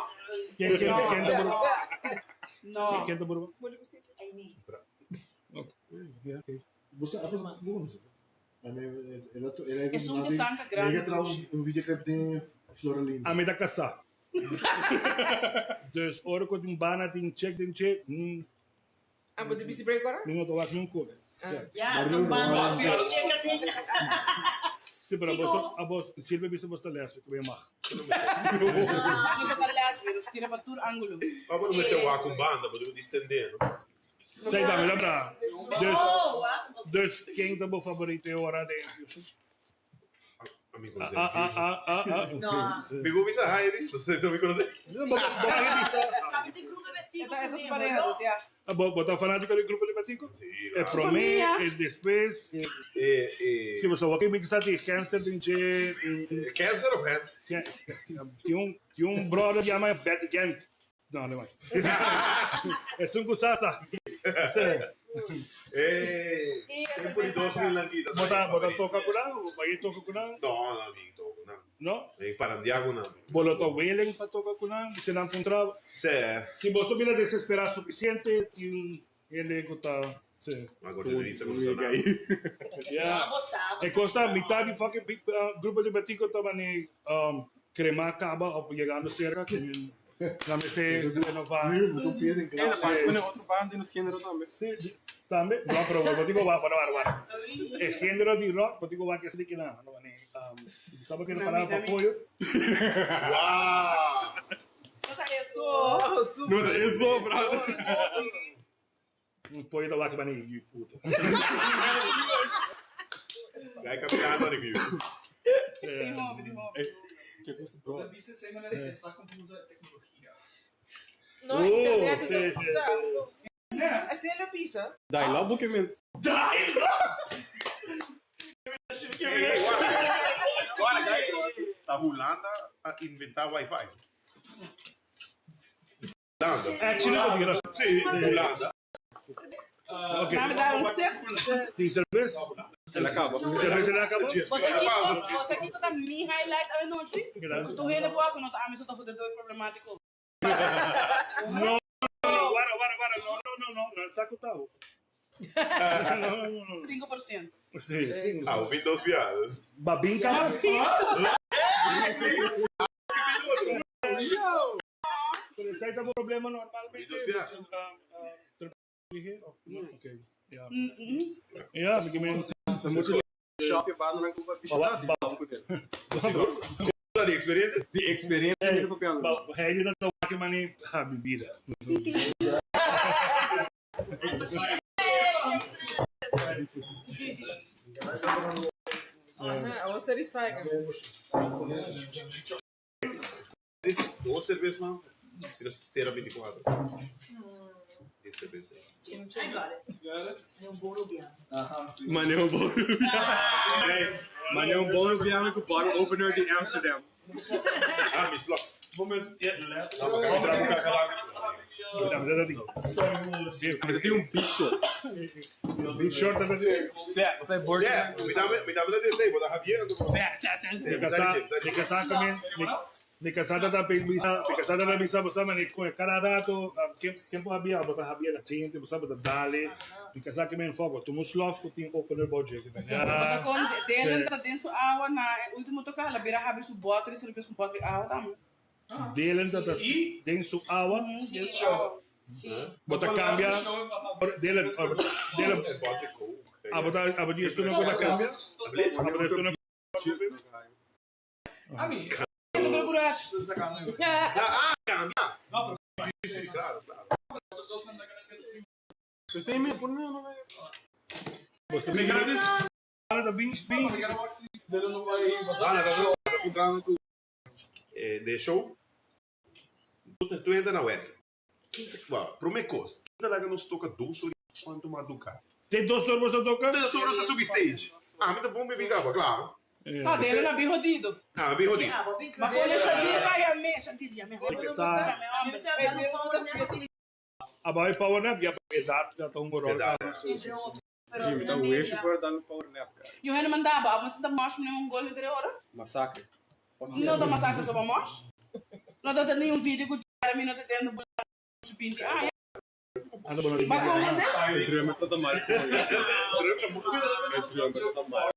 Quem quem No. quem tá Borumang? No. Quem tá Borumang? I mean, Yeah, okay. Você apa bom. I mean, ela ela É um que sanca grande. Ela traz um videoclip de Floralinda. A mim tá caçar. Dus ora ko ting bana ting check ting check. Ah, but the busy break agora? Não tô lá com cor. yeah, então banda. Chega assim. Sim, pero a vos, a vos, sirve bisa vos lésbica, bem mag. Ze zat al lesbian, dus tira para tour ângulo. Maar waarom is er com banda? Bedoel, die stender. Sei também, lembra? Dus, Oh, wow. Dus ken ta bo favorito e ora den Fusion? Mi conoce Ah, ah, ah, ah, ah. No. Mi bo bisa Heidi, no sé si mi conoce. Bo bo bisa. Eta eta su pareha, dus ja. Bo bo ta fanatico di Grupo Libertico? Sí, E claro. prome, Familia. e despues. E, Eh, eh, si, bo wak mi sa di cancer den dje. Cancer of hands? Tin un brother yama Betty Gang. No, no. Es un kusasa. Sí. Eh, tempo di 2000 languita. Bo ta bo ta toca cu nan? Bo bay toca cu nan? No, no, mi toca cu nan. No? Mi parandia cu nan. Bo lo ta willing pa toca cu nan? Si nan puntra? Sí. Si bo so bira desespera suficiente, tin hende cu ta. Sí. Ma cu te risa cu nan. Yeah. E costa mitad di fucking big grupo di Betico ta mane crema caba of yegando cerca. Nan mester renova. E parece cu otro banda den nos genero tambe. Sí, tambe. No, pero bo tin cu wak, bueno, bueno, bueno. E genero di rock, bo tin cu wak esaki kinan. No, mane, sabe cu e palabra pa pollo? Wow! No ta eso. No ta eso, brother. Un pollo ta wak mane, yu puta. Gai caminando ni biu. Di hopi, di hopi. Bo bisa esei manera e sa con usa tecnologia. No, Oh, internet sí, no sí. pasa. Así lo pisa. Dial up, que men. Guarda, guys. Ta Hulanda a inventa Wi-Fi. Hulanda. Actually, bo tin razon. Sí, Hulanda. Ok. Dame dar un sip. Tin cerveza? El a caba. Cerveza el a caba? Você aqui, você aqui tá mi highlight anochi. Tu hende boa que não tá a mim só tá fazendo problemático. No, no, guarda, guarda, guarda. No, no, no, no. No, saco tabo. No, no, no, no. 5%. Sí, sí. Ah, Windows viadas. Babin caba? Pero esey ta un problema normalmente. Windows viadas. Ok. Ja. Ja, porque me Shop e banda nan cu Ba- ba- Di experiencia? Di experiencia mi ta papiando. Ba, Heidi ta wak mani, ah, mi bida. Ajá, a você recycle. Dos cervezas, man. Si no, 0,24. Dies cerveza. I got it. Got it? Meu bolo bianco. Aha, sí. Mane un bolo Hey, mane un bolo bianco cu bottle opener di Amsterdam. Ah, mi slok. Bo mes, ja, let. No, porque mi trago cacalac. Sí. Pero tin un big shot. Big short ta Sea, o sea, board. Sea, mi dame, mi dame de sei, bota Javier. Sea, sea, sea, Mi casá, mi casá también. Mi casá ta bisa, mi casá ta bisa, bo mane con cada rato, tempo había, bota Javier a gente, bo bota dale. Mi casá que me enfoco, tu muslof ku tin opener budget. Você com dele tá dentro água na último tocar, ela vira rabi su botre, se ele com botre água também. Delen ta den su awa, Dentro água. bota cambia. Delen, delen, ah, bota, ah, bota isso não bota cambia. Ah, bota isso não. Ami, Ele buraco. Ah, cambia. No, pero Sí, sí, claro, claro. otros dos nan kan Você me pone no, no. Mi gratis. Ta bin, bin. Mi quero maxi, dele no vai Ah, no, no, no, entrando cu de show. Tu entra na werk. Well, prome cos. Quinta laga nos toca 2 horas quanto madruga. Tem 2 horas você toca? 2 horas a subir stage. Ah, mi ta bom bebi caba, claro. Não, dele na bi rodido. Ah, bi rodido. Ah, vou bem Mas quando Xadir vai a me, Xadir ya me Sa, abai power nap, ja, edad, ja, ta un rol. Edad. Jimmy, tá wish por dar um power nap, cara. Eu ainda mandava, mas tá mosh nem um gol de 3 horas. Massacre. Não tá massacre só pra mosh. Não tá nenhum vídeo com Jeremy não tá tendo bula pinti. Ah, é. Anda bom, Mas como, né? O drummer tá mal. O drummer tá mal.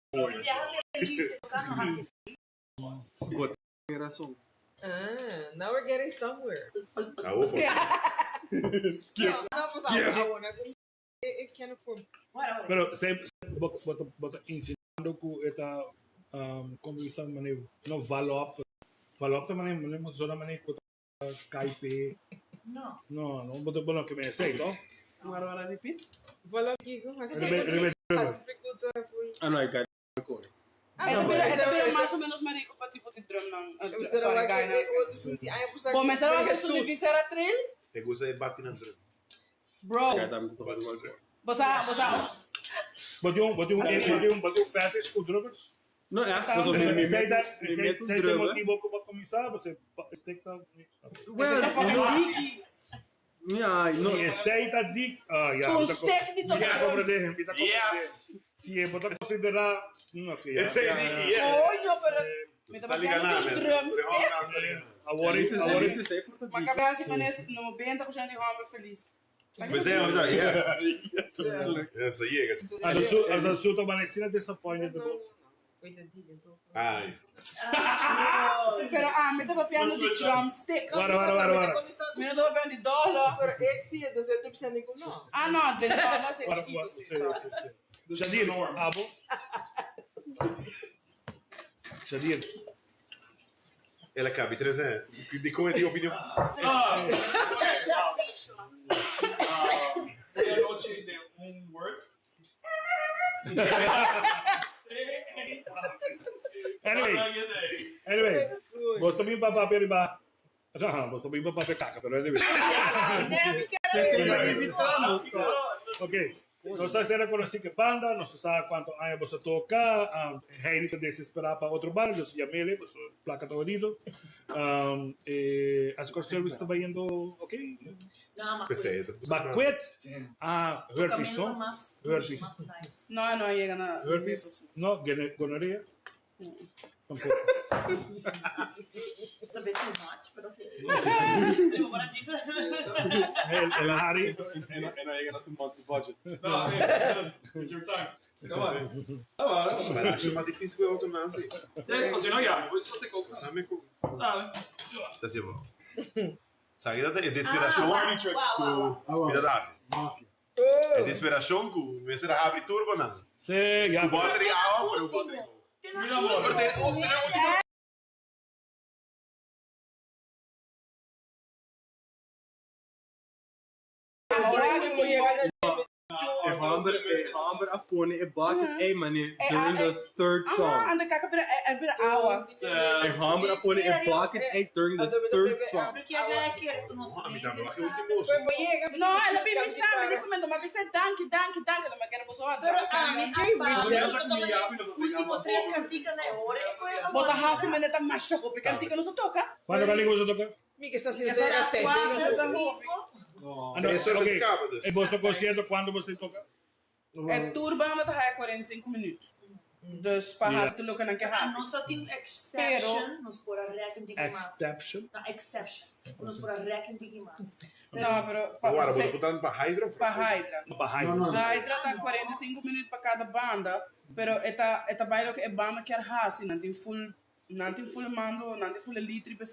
Tem razão. Ah, now we're getting somewhere. Ah, opa. Skip. No, no, Skip. It can afford. Pero se bota bota bota insinuando ku eta conversando mane no valop valop ta mane mane zona mane ku KIP. No. No, no, bota bueno que me sei, no? Agora, agora, repeat. Valop Kiko. Rebe rebe. drummer. Ah, no, e guy ta core. E ta bira, e ta bira mas o menos marico pa tipo di drum nan. Sorry, guy nan. Bo mester wak esun di Viscera Trail? E gusta e bati nan drum. Bro. Bo sa, bo sa. Bo tin un, bo tin un, bo tin un, bo tin un fetish cu drummers? No, echt, pasobra mi, mi Esey ta, mi esey, meto un esey ta e drummer. motibo cu bo a cuminsa, bo se stick ta. Well, no. Ja, no. Si esey ta di, ah ya. Un stick di toca Mi ta drum. comprende, mi ta comprende. Yes. Si e bo ta considera, ok, ya. Esey di, yes. Coño, pero mi ta papiando di un drum stick. Awor, awor. Ma cabeza si manes 90% di homber feliz. Pensei, mas yes. Yes, yega. Anto su, anto su ta manecina disappointed de bo. Ai. Pero ami ta papiando di drumsticks. Wara, wara, wara, wara. Mi no ta papiando di dolo. Pero ek si, dus el ta bisando ku no. Ah no, den dolo si Wara, chiquito wara, si, si, sorry. si, si. Shadir, abo. Shadir. El a cabi tres eh. Di con e tin opinion? Ah, Fui anochi den un work. Anyway, anyway, bos ta bin pa papia riba, no, bos ta bin pa papia caca, pero anyway. Ok, nos a ser reconocí ke banda, nos a sa cuanto aña bos a toca, Heidi ta desespera pa otro banda, dus yamele, bos placa ta hodido. E Ascor Service ta bayendo ok? No, ma Pensei, quit. Ma quit? Ah, herpes, Tocamento no? mas, Herpes. mas nice. No, no yega na. Herpes? No, gonorrea? Tampoco. It's a bit too much, but okay. El, el Harry. En no yega na su monthly budget. No, hey, it's your time. Come on. Come on. Maar acho mais difícil que o outro Nancy. Tem, mas eu não ia, depois você compra. Sabe como? Ah, Tá assim, bom. Sabe dat é desesperação Wow, wow, ku Mira dat. É desesperação ku me será abre turbo não. Sí, ya. O bota de água, o bota de Mira, amor. Pero tem, oh, tem E homber, e homber a pone e bucket, ey mane, during the third Ah, song. anda caca bira, é bira awa. E homber a pone e bucket, ey, during the third song. Porque a galera quer que nós A mim também, que o último. No, ela bem me sabe, de comendo, mas você danke, danke, danke, não me quero você Pero a mim, a Último tres canticas na hora e foi a Bota hasi meneta macho, porque cantica não se toca. Cuando cantica você toca? Mi que está sincera, seis. Quatro, cinco. Ah, no, Três horas ok. acaba, dus. E você concerto quando você toca? É turba anda tá 45 minutos. Dus pa Ja. hasi te lukken dan ke Ah, hasi. nós só tem exception, nós por a rec um tique mais. Exception. Não, exception. Nós por a rec um tique mais. Não, pero pa Agora, vou se- botar para Hydra. pa Hydra. Pa Hydra. Hydra tá 45 minutos pa cada banda, pero eta eta bailo que é banda quer hasi, não tem full, não tem full mando, não tem full litri pe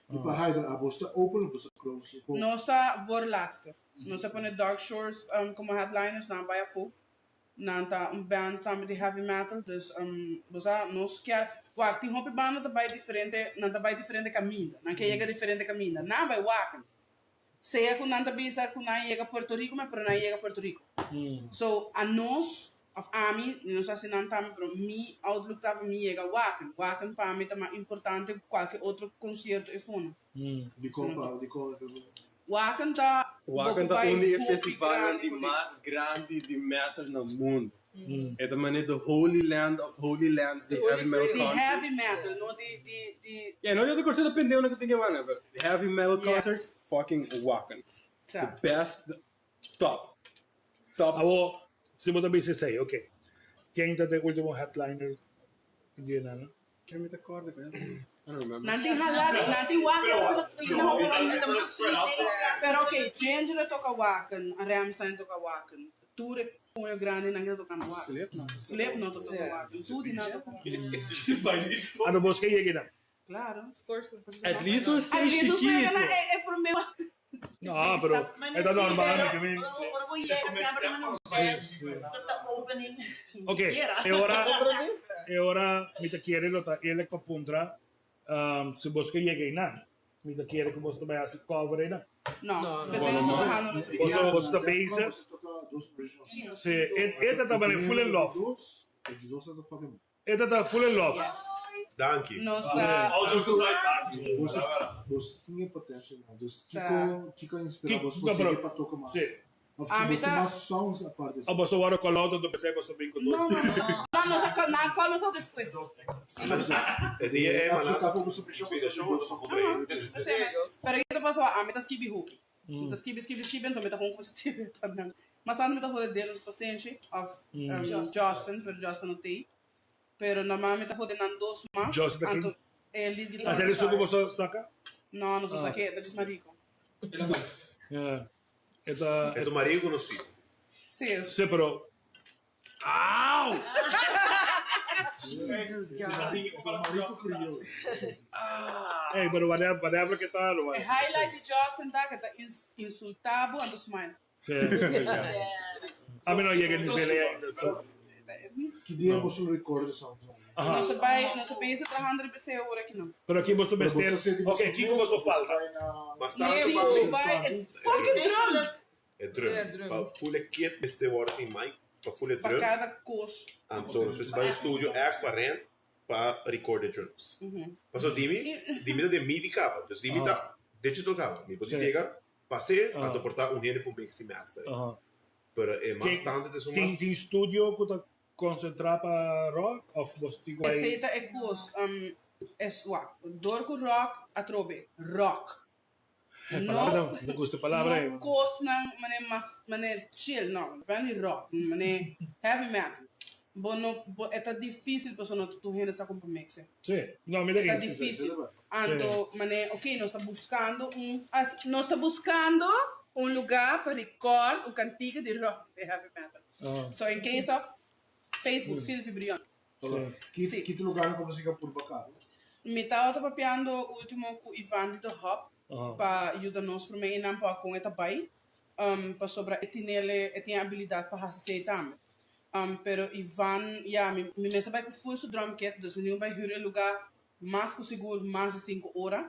E pa Hydra, a bosta open of bosta close? Nós tá voor laatste. Nós tá pone Dark Shores como headliners, não vai a full. Não tá um band tá met die heavy metal, dus bosa nós quer wak tem hope banda tá vai diferente, não tá vai diferente caminho, não quer chega diferente caminho, não vai waken. Seja com não tá bisa com não chega Puerto Rico, mas pero não chega Puerto Rico. So a nós of a mi, não sei se não tá, pero mi outlook tá mi chega waken. Waken para mim tá mais importante que qualquer outro concerto e fona. Di con, di con. Waken tá Wacken ta vai un di e hopi festival grande di ku mas grandi di metal na mundo. E ta mane the holy land of holy lands di heavy metal Di concerts. heavy metal, no di di di Yeah, no, yo te concerto pendeu na que tem que vai, but heavy metal Yeah. concerts, fucking Wacken. Sa. The best, the top. Top. Awo, se você bisa sei, ok. Quem tá de último headliner? Di na, no? Quero me acorde, man. I don't remember. Nanti halari, nanti waken. Pero ok, Ginger toca waken, Ramstein toca waken. Ture punho grande não toca waken. Slipknot. Slipknot toca waken. Tudo não toca waken. Ah, no, você chega lá. Claro. Of course. At least um At seis least os chiquito. é é pro meu. No, pero Mas é normal, pero que me. Ora vou chegar sempre mas não tá opening. Ok, e ora, e ora mi te quiere lo ta ele pa puntra, se você chega na. Mi te quiere que você vai a cover na. No, pensei no sou tocando no Você você tá base. Você toca dos original. Si, e ta tabata full in love. Dos, e di dos ta fucking bon. E ta full in love. Danki. Nos ta. All jokes aside, danki. Boso, boso tin e potential nan. Dus kiko, kiko a inspira boso pa sigui pa toka mas? Si. Of A mi boso tin ta. mas songs aparte? Of boso wòrdu call out anto p'esei boso bin ku No, no, no. No, nos a call, nan a call nos out despues. E dia e Boso maná kapa boso preshon, boso inspirashon dos anto bo Aha, p'esei mes. Pero kiko ta pasa, ami ta skibi hopi. Mi ta skibi, skibi, skibi, anto mi ta gewoon kuminsá tira pa nan. Mas tantu mi ta hode Delos Pasenshi of Justin, pero Justin no t'ei. Pero normal mi ta hode nan dos mas. Justin ta kin? Anto e lead guitarra. Asina esun ku boso saka? No, nos no sak'é, e ta djis Marico. Ya. E ta. E ta Marico ku nos tin. Sí, es. Sí, pero. Au! Jesus God. Ey, pero whatever, whatever ke ta, lo E highlight di Justin ta ke ta insulta bo anto smile. Sí. Ami no yega e nivel ei ainda, so. Ki dia boso record e song? Nos ta bai, nos ta bezig trahando riba esei ora aki no. Pero ki boso Pero boso mester? senti boso Ok, kiko mes boso of boso falta? bai na Mas Nos tantu tin pa ku mi. bai e fucking drum! E drums. Pa full e kit mester wòrdu tin mic pa full e Pa drums. kada kos. Anto nos mester bai un studio ègt pa rent pa record e drums. Pasobra di mi, di mi ta den midi kaba. Dus di mi ta digital kaba. Mi por si yega pas'é, anto por ta un hende por mix i master. Pero e mas tantu ta esun mas. Tin studio ku ta konsentrá pa rock òf bos tin ku bai? Esei ta e kos. Es wak. Dor ku rock atrobe. Rock. No, me gusta e palabra ei. No kosnan mane mas mane chill no, no ni rock, mane heavy metal. Bo no bo e ta dificil pasobra no ta tur hende sa kon pa mix e. Sí, no mi ta E ta eens ku esei. dificil. Anto mane ok nos ta buscando un as nos ta buscando un lugar pa record un cantica di rock di heavy metal. So in case of Facebook Sylvie Brion. Ki ki lugar nan komo siga purba kaba? Mi tabata papiando ultimo ku Ivan di The Hub pa yuda nos promé i nan pa kon e ta bai pasobra e tinele e tin e abilidat pa hasi esei tambe. Pero Ivan ya mi mi mester bai ku full su drum kit dus mi tin ku bai hür e lugá mas ku sigur mas di sinku ora.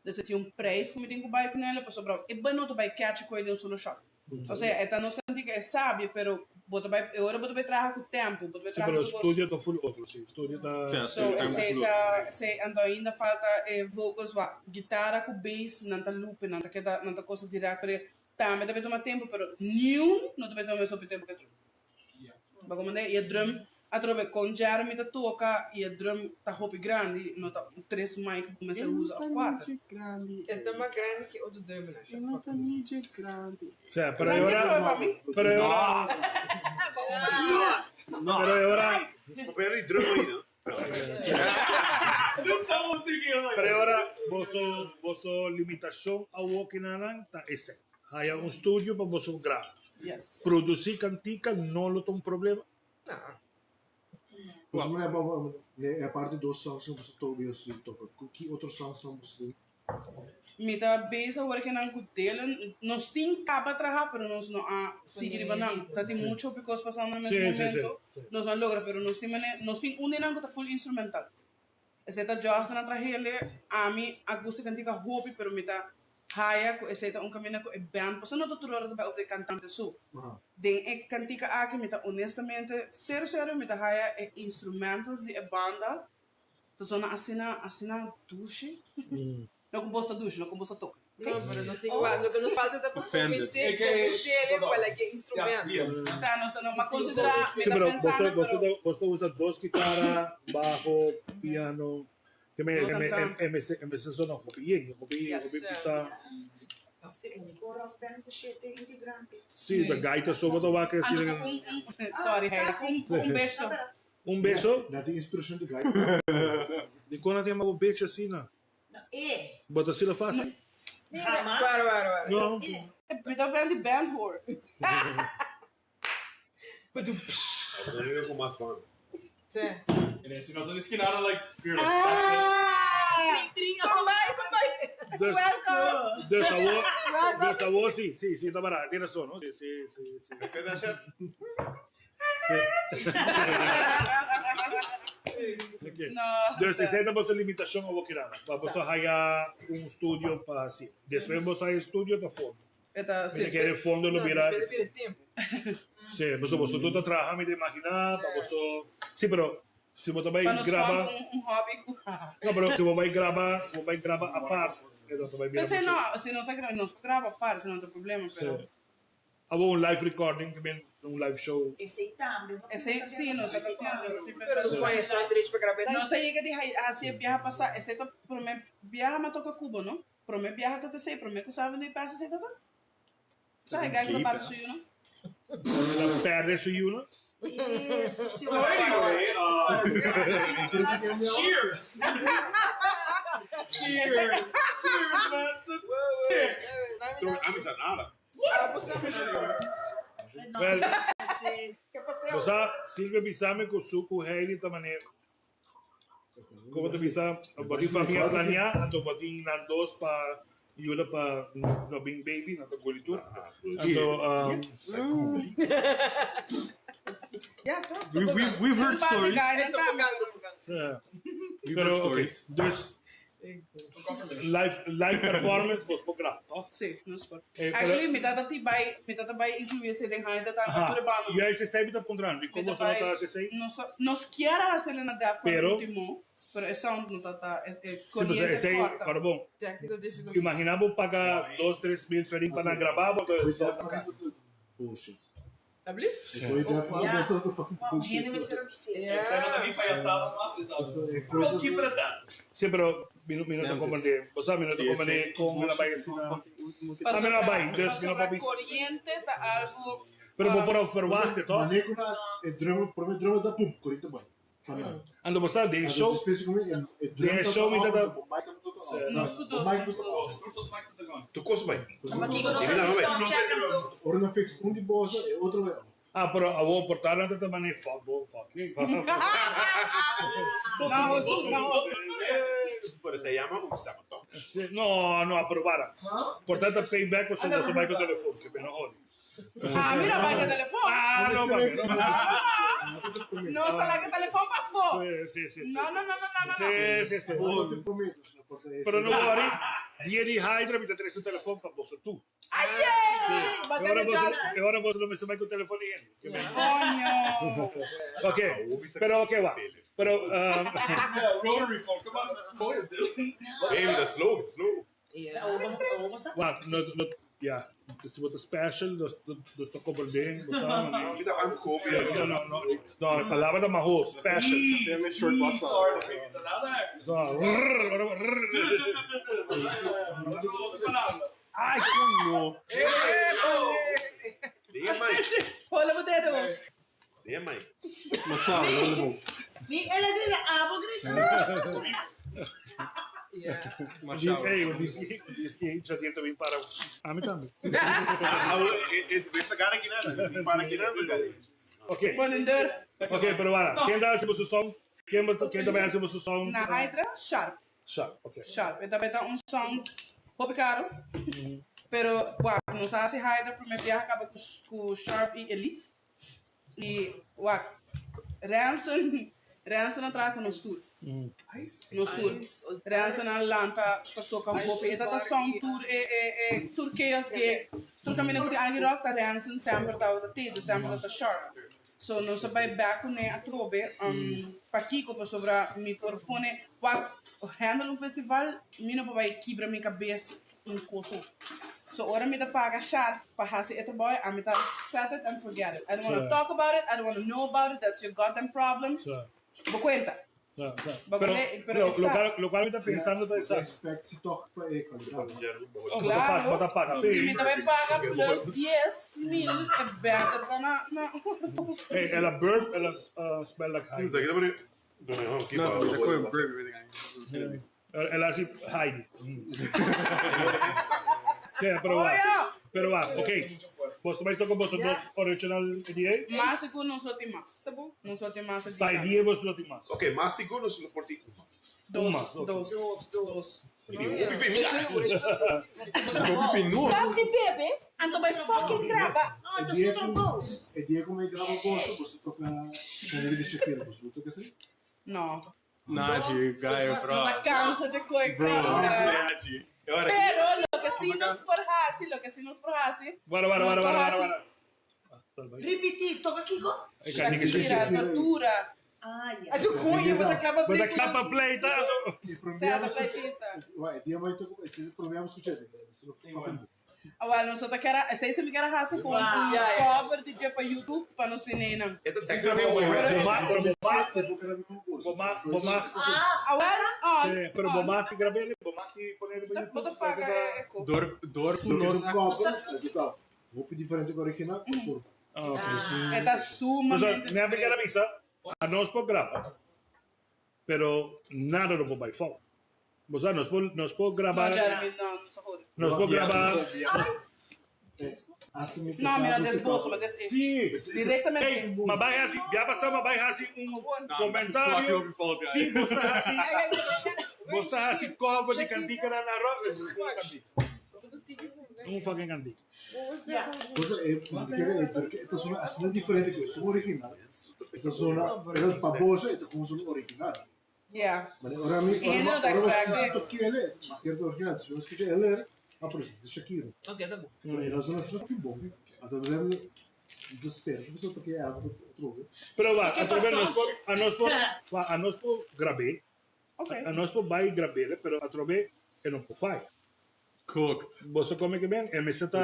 Dus e tin un preis ku mi tin ku bai kunele pasobra e bai no ta bai catch e koe den un solo shot. Osea, e ta nos kantika e sabio, pero bo ta bai, e ora bo ta bai traha ku tempu, bo ta bai Sí, traha pero ku kos. studio ta full otro, sí. Studio ta. Sí, So, studio ta esei full ta, otro. esei, anto ainda falta e vocals wak, gitara ku bass, nan ta loop, nan ta keda, nan ta kosa direct, pero tambe ta bai tuma tempu, pero niun no ta bai tuma mes hopi tempu ku e drum. Bo comprende? I e drum atrobe kon Jeremy ta toka i e drum ta hopi grandi, no ta tres mic bo mester usa of kuater. E ta mas grandi ki otro drumnan. Sí, pero e Nan ke ora, probe pa mi? pero e ora, pero e ora, Papel di drum ainda. pero e ora boso, boso limitashon awo kinanan ta esei. Haya un studio pa boso graba. Yes. Produci cantica no lo ta un problema? Pues mira, e aparte dos songs nan boso toca yo si toca. Cu ki otro songs nan boso tin? Mi ta bezig awor ke nan cu Dylan. Nos tin caba traha pero nos no a sigui riba nan. Ta tin mucho hopi cos pasando na mes momento. Nos no a logra pero nos tin mane nos tin un di nan cu ta full instrumental. Esei ta Justin a trahele. Ami a gusta e cantica hopi pero mi ta haya cu esei ta un caminda cu e band pasobra no ta tur ora ta bay over e cantante su. Den e cantica aki mi ta honestamente serio serio mi ta haya e instrumentals di e banda ta zona asina asina dushi. No cu bos ta dushi no cu bos ta toca. No, pero nos igual, lo que nos falta ta pa convencer, convencerle cual e instrumento. O sea, nos ta no ma considera, mi Sí, ta pero pensando, boso, pero boso ta usa dos kitara, bajo, piano, que me, Dos me, cantante. me, me, me sona hopi yen, hopi yen, Yes. hopi pisa. Nos ta e único rock band cu shete integrante. Sí, de gaita so boto wak Ando así. cu un, un, sorry, Heidi, cu un, un beso. Un beso. Na tin inspiracion di gaita. Di con a tin bo becho asina? No, e. Bo ta asina fácil? Hamas. Wara, wara, wara. No. Mi ta band di band hoor. Abo no ku mas banda. Sí. En si nos a diskinada like we're like that's it. Ah! Tring, tring. Kom bij, kom bij. Dus, Welkom. dus awor, Welkom. dus awor sí, sí, sí, ta bara, tin razón, no? Sí, sí, sí, sí. Keda sha. Sí. Ok. No. Dus esei ta boso limitashon awor kirana. Pa boso haya un studio pa hasi. Despues boso haya studio ta fondo. E ta Mi ta kere fondo lo bira. No, despues di tempo. Sí, pasobra boso tur ta traha mi ta imaginá pa boso. Sí, pero si bo ta bai Pa nos graba. fund un hobby ku. No, pero si bo bai graba, si bo bai graba apart, e ta bai bira P'esei muchu. no, si nos ta graba, nos por graba apart, si no ta problema, pero. Sí. Abo un live recording ke men un live show. Esei tambe bo Esei sí, nos ta nos ta tin Pero nos pone esun derecho pa graba e. Nos a yega di hasi e biaha pasá, esei ta promé biaha m'a toka Cuba, no? Promé biaha ta ta esei, promé ku sabe di pasa esei ta ta. Sa e guy ku ta bati su yu no? El a perde su yu no? So anyway, cheers! Cheers! Cheers, Manson! Sick! Ami sa nada. Well, bo sa, Silvia bisa mi ku su ku Heidi ta manera, komo ta bisa, bo tin famia planeá, anto bo tin nan dos pa yuda pa no bin baby, nan ta guli tur. Anto, We've heard stories. We've pero heard okay, stories. dus Live, live performance bos por graba, toch? Sí, nos por. Eh, pero- Actually, mi tata ti bai, mi tata bai incluí esei den haida ta Aha. tur e banda. Juist esei mi ta puntrando, di Mi kon ta boso no bai- ta hasi esei? Nos, nos kier a hacerle na Defcon Pero- último, pero e sound no tata, e, e Sí, pues corriente esei, corta. ahora bon, Technical difficulties. imagina bo paga dos, tres mil florin pa nan graba, bo With ta that fucking bullshit. Alsjeblieft. Ik gooi daarvan Ja. best wel de fucking Wow, bullshit. hende mester bisa. Esei no ta ni payasada mas, e ta. Ik gooi We'll dat- keep it at that. Sí, pero mi no, mi no ta Damn, comprende. Bo sa, mi no ta Sí, comprende esei- kon nan a bai asina. Pasobra- Ah, mi no bai, dus mi no pasobra por bisa. corriente ta algo Pero bo por a verwachten, toch? Wanneer ik naar het drummen, probeer drummen dat poep, correct erbij. Van mij. Anto bo sa, den Dus show, de spits kom in, het drum Den tot show mi af, tata- de mic komt tot af. Nos tu De dos. mic tot af. Frutos Mike ta gone. Tu kos bai. Dus Maar dat kiko is- nos Dime na, hasi bai. sound check anto. Ora dan fix un die boze en otro weer af. Ah, pero awo portar nan ta mane fuck bo, fuck. No, Jesus, no. Pero se llama un sabaton. Sí, No, no, pero para. Portar ta payback o se never bo bai heard ku that. telefon, ke beno hodi. Ah, mira, bai ke telefon. Ah, no, papi. No, no, no. No, sala ke telefon pa fo. Sí, sí, sí. No, no, no, no, no, no. Sí, sí, sí. Dat ik probeer, dus dat wordt even- Pero no worry, dia di Hydra mi ta trese un telefon pa boso tu. Ay, yay! E Batendo ora boso, Justin. e ora boso lo mester bai ku telefon di hende. Ke beno. Coño. Ok, pero ok, wa. Pero, um, Yeah, rotary phone. Come on, call you, dude. Baby, dat is slow, dat is slow. Ja. wa, no, no, ja, si bo ta special, nos, nos ta comprende, bo sa, mane. Mi ta aan kopen. Sí, no, no, no, no, palabra ta maho, special. Short bus Sorry, baby. It's another accent. So, rrr, ora, rrr. Ai, coño. Diga, mãe. Hola, potato. Diga, mãe. Ni el a grita, abo grita. Ja. Ei, o disse, o disse que já tinha também para. Ah, me também. Ah, Esta cara aqui nada. Para aqui nada, cara. Ok, Bueno, durf. ok, pero para. Quem dá esse som? Quem quem também hace o som? Na Hydra, sharp. Sharp, ok. Sharp. E tambe ta un sound hopi caro. Pero, wak, nos a haci Hydra prome biaha caba cu, cu Sharp y Elite. Y, wak, Ranson, Ranson a traha cu nos tur. Nos tur. Ranson a lanta ta toca hopi. E ta sound tur, e, e, e, tur chaos ke, tur caminda cu tin alguien rock ta Ranson semper ta ta dus semper ta sharp. So nos a bai back kuné atrobe, um, pakiko pasobra mi por pone, wak, handle un festival, mi no por bai kibra mi kabes un kos. So ora mi ta paga sharp pa hasi e trabou, ami ta set it and forget it. I don't wanna Sí. talk about it, I don't wanna know about it, that's your goddamn problem. Sí. Bo cuenta. Sí, sí. Bo Pero, kende- pero lo, esa- lo, cual, lo cual mi ta pensando ta esa. Respect si toch pa e kwaliteit. Oh, bota bota paga. Si mi tambe paga plus 10 mil, e beter dan na, na. Hey, ela burp, ela uh, smell like Dus Heidi. dat is maar. No, No, so we go burp everything. Ela hace Heidi. Sí, pero Oh, va. ja. Pero va, ok. Vos tomáis con vosotros dos original idea? Mas sigur nos lo tin mas. Nos lo tin mas. Pa idea vos lo tin mas. Ok, mas sigur nos lo por tin. Dos, mas, ok. dos, dos. Stop di bebe. Anto bai fucking graba. No, anto su trabou. E dia ku mi graba boso, boso toka Canary de Shakira, boso lo toka esei? No. Naji, Gaio, bro. Nos a cansa de coi Bro, cara. Naji. Pero loke si nos por hasi. hasi, loke si nos por hasi. Guarda, guarda, Nos guarda, por guarda, hasi guarda. Ripití, toka kiko? Shakira, Tortura. Ah, ya. A tu coño, bota clapa Bota play. klapa play, ta. Sea da flautista. Vai, dia vai tocar, esse problema sucede. Sim, bueno. Ah, well, nos ta kera, esei se mi kera hasi ku un Wow. Ja, ja. cover di dje pa YouTube pa nos tene nan. Esta technically original. Bo ma, bo ma, Ah, Ah, well, on. sí, pero bo ma ki grabele, bo ma ki ponele pa Bo ta YouTube. paga e ko. Door, door ku nos a Hopi diferente com original, por. Ah, ok. E ta O sea, sumamente me que avisa, a nos por graba, pero nada lo por by phone. O sea, nos por, nos por No, grabar, Jeremy, no, no se jode. nos por grabar. No, mira, desbozo, ma des Sí. Directamente. Hey, ma vai así, ya pasamos, ma vai así un comentario. Sí, vos estás así, vos estás así, cover de cantica na rock. Un fucking cantica. ja. Porque esta zona así diferente que su original. Esta zona, pero es babosa, esta como son original. Yeah. Maar ora mi, E no da ora expect. sto chiele, ma che original, se non scrive LR, ah, però è Shakira. Ok, tá bom. Maar la zona sono più buoni. Ma dobbiamo desespero, questo che è altrove. Pero va, ¿Qué a través pasó? nos por, a nos por, va, a nos por grabé, Ok. a nos por vai grabé, pero a través que no por fai. Cooked. Você come que bem, e me senta.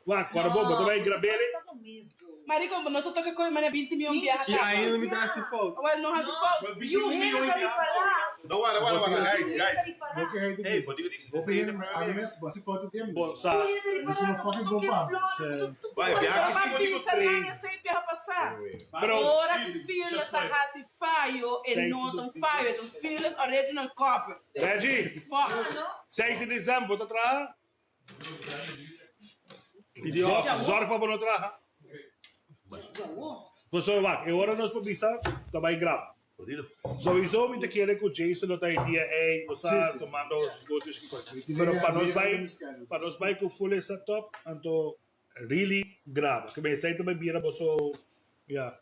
Va, corbo, boto vai grabé. Tá no mesmo, bro. Marico, nos toca com mané 20 milhões viaja. E ainda me dá esse fogo. Well, no hasi falta. E o rei vai parar. No, guarda, guarda, guarda, guys, guys. Lo che è Hey, but you this Vou pedir a mim, se pode ter. Bom, sa. O rei vai Isso não parar. fucking Só toquei bom, flor. Vai, viaja Pero se digo pisa três. não sei piaja passar. Pero Ora que Fearless tá hasi faio e Sei não tão faio, é um Fearless original cover. Reggie, Fuck. 6 de dezembro, bota atrás. Zorg para não traja. Pues so va, e ora nos pubisa, também grava. Sowieso me te quiere que o Jason não tá aí dia, ei, você Sim, sim. tomando os gotos que coisa. Pero para nós vai, para nós vai com full setup, então really grava. Que bem, sei também vira você, yeah,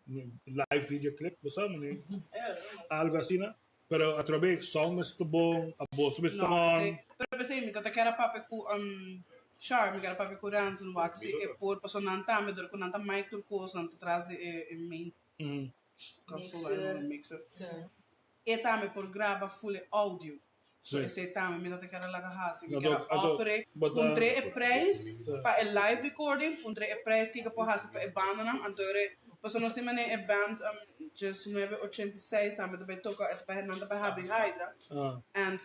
live video clip, você sabe, né? Algo assim, né? Pero a través som está bom, a voz está Não, bom. sei. Pero pensei, mi tata kera pape ku Char, mi kera pape ku Ransom wax e por paso nanta me dor ku nanta mic turcos nanta atrás de e main console Mixer. mixer. mixer. E tame por grava full audio. So Sim. esse tame mi tata kera laga hasi, mi Ato- kera ato- offer bota- un tre e price Sim. pa e live recording, un tre e price que po hasi pa e banda nam antore paso nos timene e band just 986 tame te toka et pa nanta pa habi Hydra. Ah. And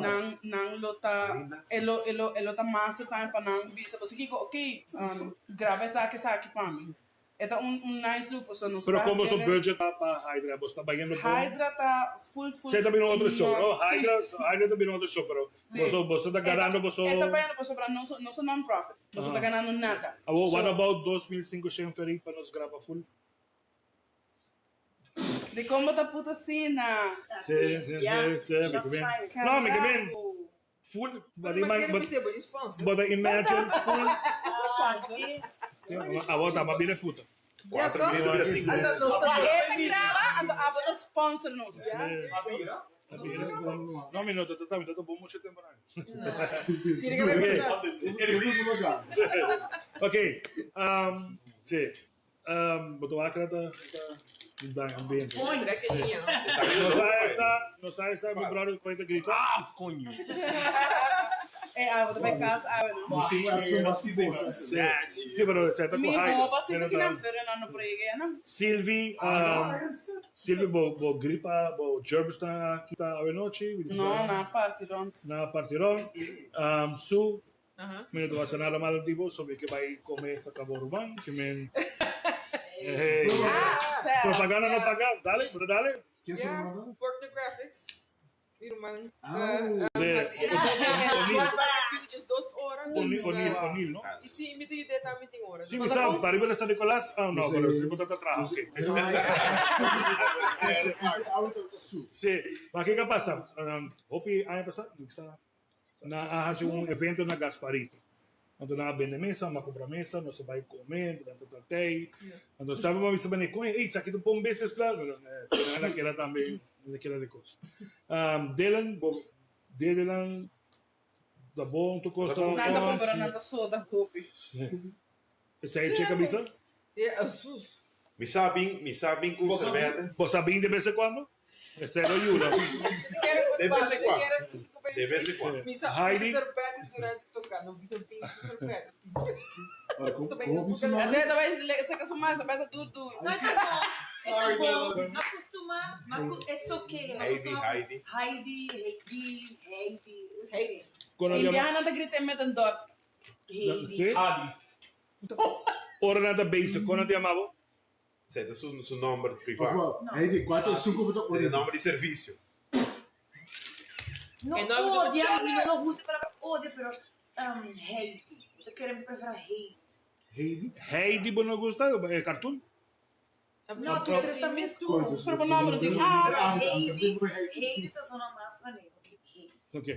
nang nang lota elo elo elo ta master time pa nang bisa paso kiko okay grava essa que essa aqui pa mim. Eta un nice loop so nos Pero pa como su hacer- budget pa pa Hydra, você está pagando por Hydra tá full full. Você também no outro show, no? Sim. Hydra, Hydra também no outro show, pero Sim. você está ganhando, você... Eta pagando pa sobra não não sou non-profit. Não Ah. tá ganhando nada. Ah, well, what So, about 2.500 feri para nos gravar full? De como tá puta sina. Sim, sim, Yeah. sim, sim, Shots me bem. fired. Não, me bem. Full, but Mas quero ima- me ser bom sponsor. but imagine full. Ah, sim. A volta, mas bem puta. 4 minutos vira 5. Anda, nós tá Eta grava, ando a bota sponsor nos. No, minuto, tá, tá, tá bom muito tempo. Tira que vai Ok, sim. Botou a cara tá da ambiente. Não sai essa, não sai essa, meu brother coisa grita. Ah, coño. É, a bota vai casa, ah, não. Sim, sim, pero você tá com Mi raiva. roupa assim que não será não prega, não. Sylvie, Sylvie, bo, bo gripa, bo germs tá aqui tá a noite. Não, não, parte rond. Na partirón. Su, me no va a cenar malo tipo, sobre que vai comer essa acabou urbano, que me Hey. Ah, certo. Propaganda não pagar, dale, pero dale. Quem Yeah, Pornographics. Irmã. Ah. Sim. Mas 2 horas. O'Neill, O'Neill, O'Neill, no? E se me tem ideia também tem horas. Sí, sabe, para ir a San Nicolás, ah, no, pero el tipo está atrás, ok. Sí, mas ¿qué pasa? Hopi, año pasado, na hace un evento na Gasparito. Então, na vende mesa, uma compra mesa, não se vai comer, durante o hotel. Então, sabe, uma vez, me coño, ei, aqui tu põe um business plan. Pero, eh, que era também, que era de coisa. Dylan, bo, Dedenan ta bon, tur kos ta Nan ta bon, pero nan ta soda hopi. Esei che kabisa? Mi sa bin, mi sa bin ku serbete. Bo sa bin de bes en cuando? Esei lo yuda. De bes en cuando. De bes en cuando. Mi sa Heidi. serbete durante toca, no bisa bin ku serbete. Ate ta bai saka su masa, bai ta dur dur. No, e ta bon. E ta bon. Ma costuma, ma cu, it's okay. Ma Heidi, costuma Heidi. Heidi, Heidi, Heidi. It's okay. Con Indiana ta grita met een dot. Heidi. Sí? Adi. Ora nan ta bezig, con nan ta yama bo? Esei ta su su nomber priva. Of Heidi, cuatro y cinco bo ta Esei ta ori. nomber di servicio. No E nomber di odia, mi no gusta e palabra odia, pero um, Heidi. Mi ta kere, mi ta prefera Heidi. Heidi. Heidi bo no gusta? E cartoon? No, tur tres ta mes Coño, Pero bo nomber di Ah, Heidi, Heidi ta zona mas manera ku Heidi. Ok.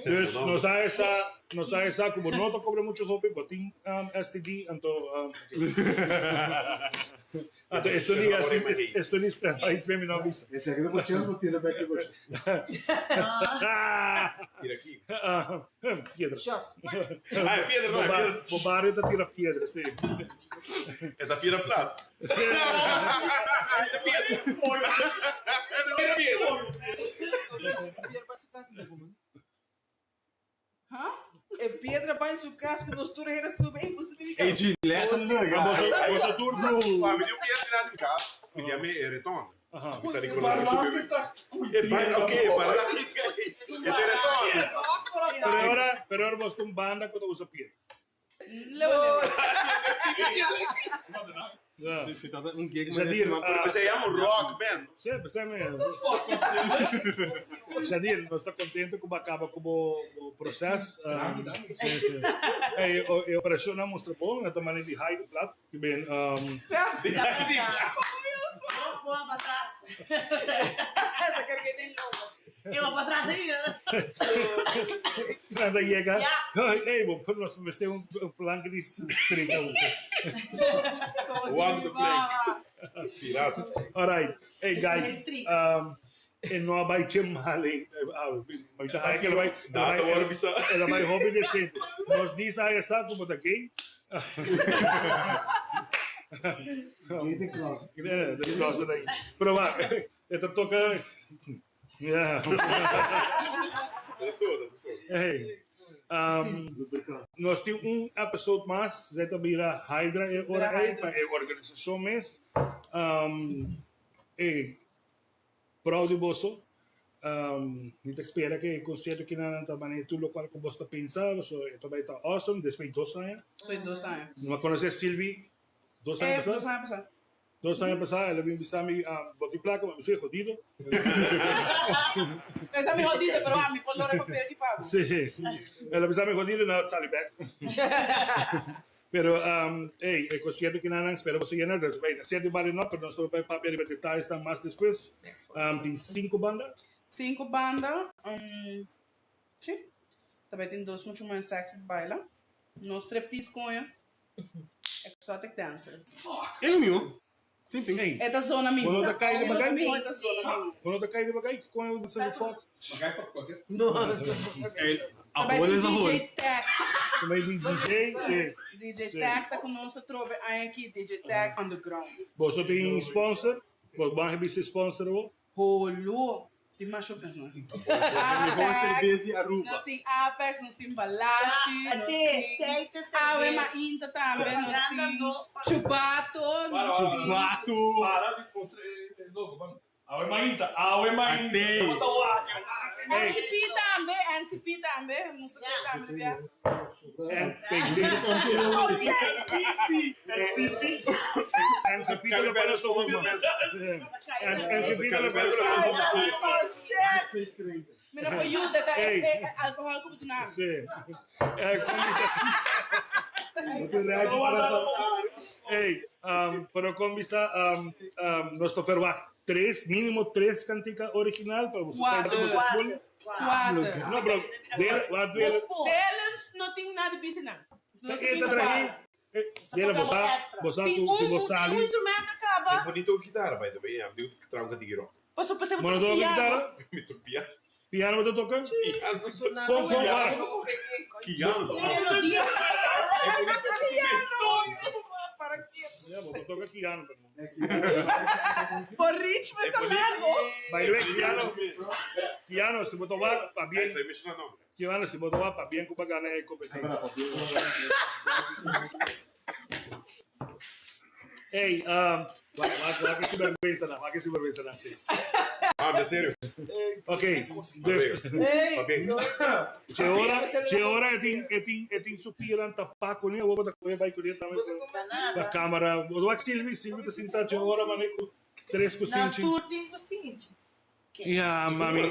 Dus nos a esa, nos a esa ku bo no ta kobra muchu hopi, bo tin um, STD, anto um, anto eso ni eso ni eso ni mi no bisa. Ese aki ta por chance bo tira bek di boshi. Tira aki. Ah, piedra. Shots. Ah, e piedra no, e piedra. Bo bario ta tira piedra, sí. E ta tira plat. E ta piedra. E ta tira piedra. E piedra bai su cas cu nos tur hera sube. Ey, bo subi mi Ey, cas. letterlijk. Ah, boso tur ta. Pa mi di un piedra dilanti mi cas, mi di a me e reton. Mi sa di con Barranco ta E bai, ok, barranco. E te reton. Pero ora, pero ora boso ta un banda cu ta usa piedra. Lewa lewa. Ja. Si, si ta un gig Jadir, maar ah, Se llama un rock band. Sí, pues me. Jadir, nos ta contento cu bo a caba cu bo bo proces. Danki, danki. Sí, sí. Ey, o- e operacion a mustra bon, a ta manera di high plat. Ki ben, Boa pa atras. Ta carga den lobo. E va pa atras ahí. Nada llega. Ja. Ay, ey, bo nos mester un un plank di strika. Walk the plank. Pirata. All right. Hey guys, e no a bai che male. Mi ta haya que el bai, el Nada bai, word bisa. el bai hobby decente. Nos dice ahí está como ta gay. Gay den closet. Eh, de closet ahí. Pero va, esta toca. Yeah. Dat is zo, dat is zo. Hey. Nos tin un episode mas, zet ta bira Hydra e ora ei, pa e organisashon mes. E proud di boso. Mi ta spera ku e konsierto kinan ta manera tur lokual ku bos ta pensa, so e ta bai ta awesome despues di dos aña. Despues di dos aña. Mi a konosé Silvi dos aña pasá. Dos aña pasá. Dos aña pasá el a bin bisa mi, bo tin plaka? Mi a bisa, jodido. Esa mi jodido, pero ami por lora papel di pago. Sí. El a bisa mi jodido, no sali bek. Pero, ey, e concierto kinan nan spera boso yena. Des bay, cierto barrio no, pero nos lo bay papia riba detalles nan mas despues. Tin cinco banda. Cinco banda, sí. Ta bay tin dos mucho mas sexy ta baila. No striptease coño. Exotic dancer. Fuck! E mi Same thing. Hey. E ta zona mi. Bo no ta kai di bagay? E ta zona mi. Bo no ta kai di bagay? Kon e bisa fuck? Bagay pa koke. No. Tambe tin DJ Tech. Tambe tin DJ, si. DJ Tech ta ku nos atrobe aña aki, DJ Tech Underground. Boso tin sponsor? Bo ban bisa sponsor awor? Holo! Tin masha no. Mihor cerveza di Aruba. Nos tin Apex, nos tin Balashi, nos tin Awe Mainta tambe, nos tin Chubato, nos tin Chubato! Para di sponsor e logo, ban. Awe Mainta, Awe Mainta. Ate. NCP tambe, NCP tambe, nos ta tambe bia. NPC. Oh shit! NCP. NCP ta lo para sto NCP ta lo para Oh shit! Mi no por yuda, ta Ey. e alcohol ku bo duna. Si. Ey, pero kon bisa nos ta verwacht tres, mínimo tres cantica original pa boso Cuatro. pa boso school. Cuatro. No, pero del, wat duele. Deles no tin nada di bisa nan. Nos E tin ta trahi. cuatro. Dele, bo sa, bo sa Tin ku si un, bo tin un sali. instrumento kaba. Bonito guitarra, by the way. Am diu trago di rock. Paso pasé Bo no toca piano. guitarra? Mi to piano. Piano bo ta toca? Con con ora? Piano. Melodia. Para quieto. Ja, bo ta toca piano pero. Por rich me ta largo. By the way, piano, piano, si bo ta wak pa bien. Piano, si bo ta wak pa bien cu pa gana e competencia. Hey, um, wak, wak, wak e sinvergüenza nan, wak e sinvergüenza nan, sí. Ah, en serio? Ok, dus. Che ora, che ora e tin, e tin, e tin su pianan tapá kuné, awor bo ta kohe bai kuné tambe pa kamera. Bo ta wak Silvi, Silvi ta sinta che ora mane ku tres ku Nan sinchi. tur tin ku sinchi. Ya, mami.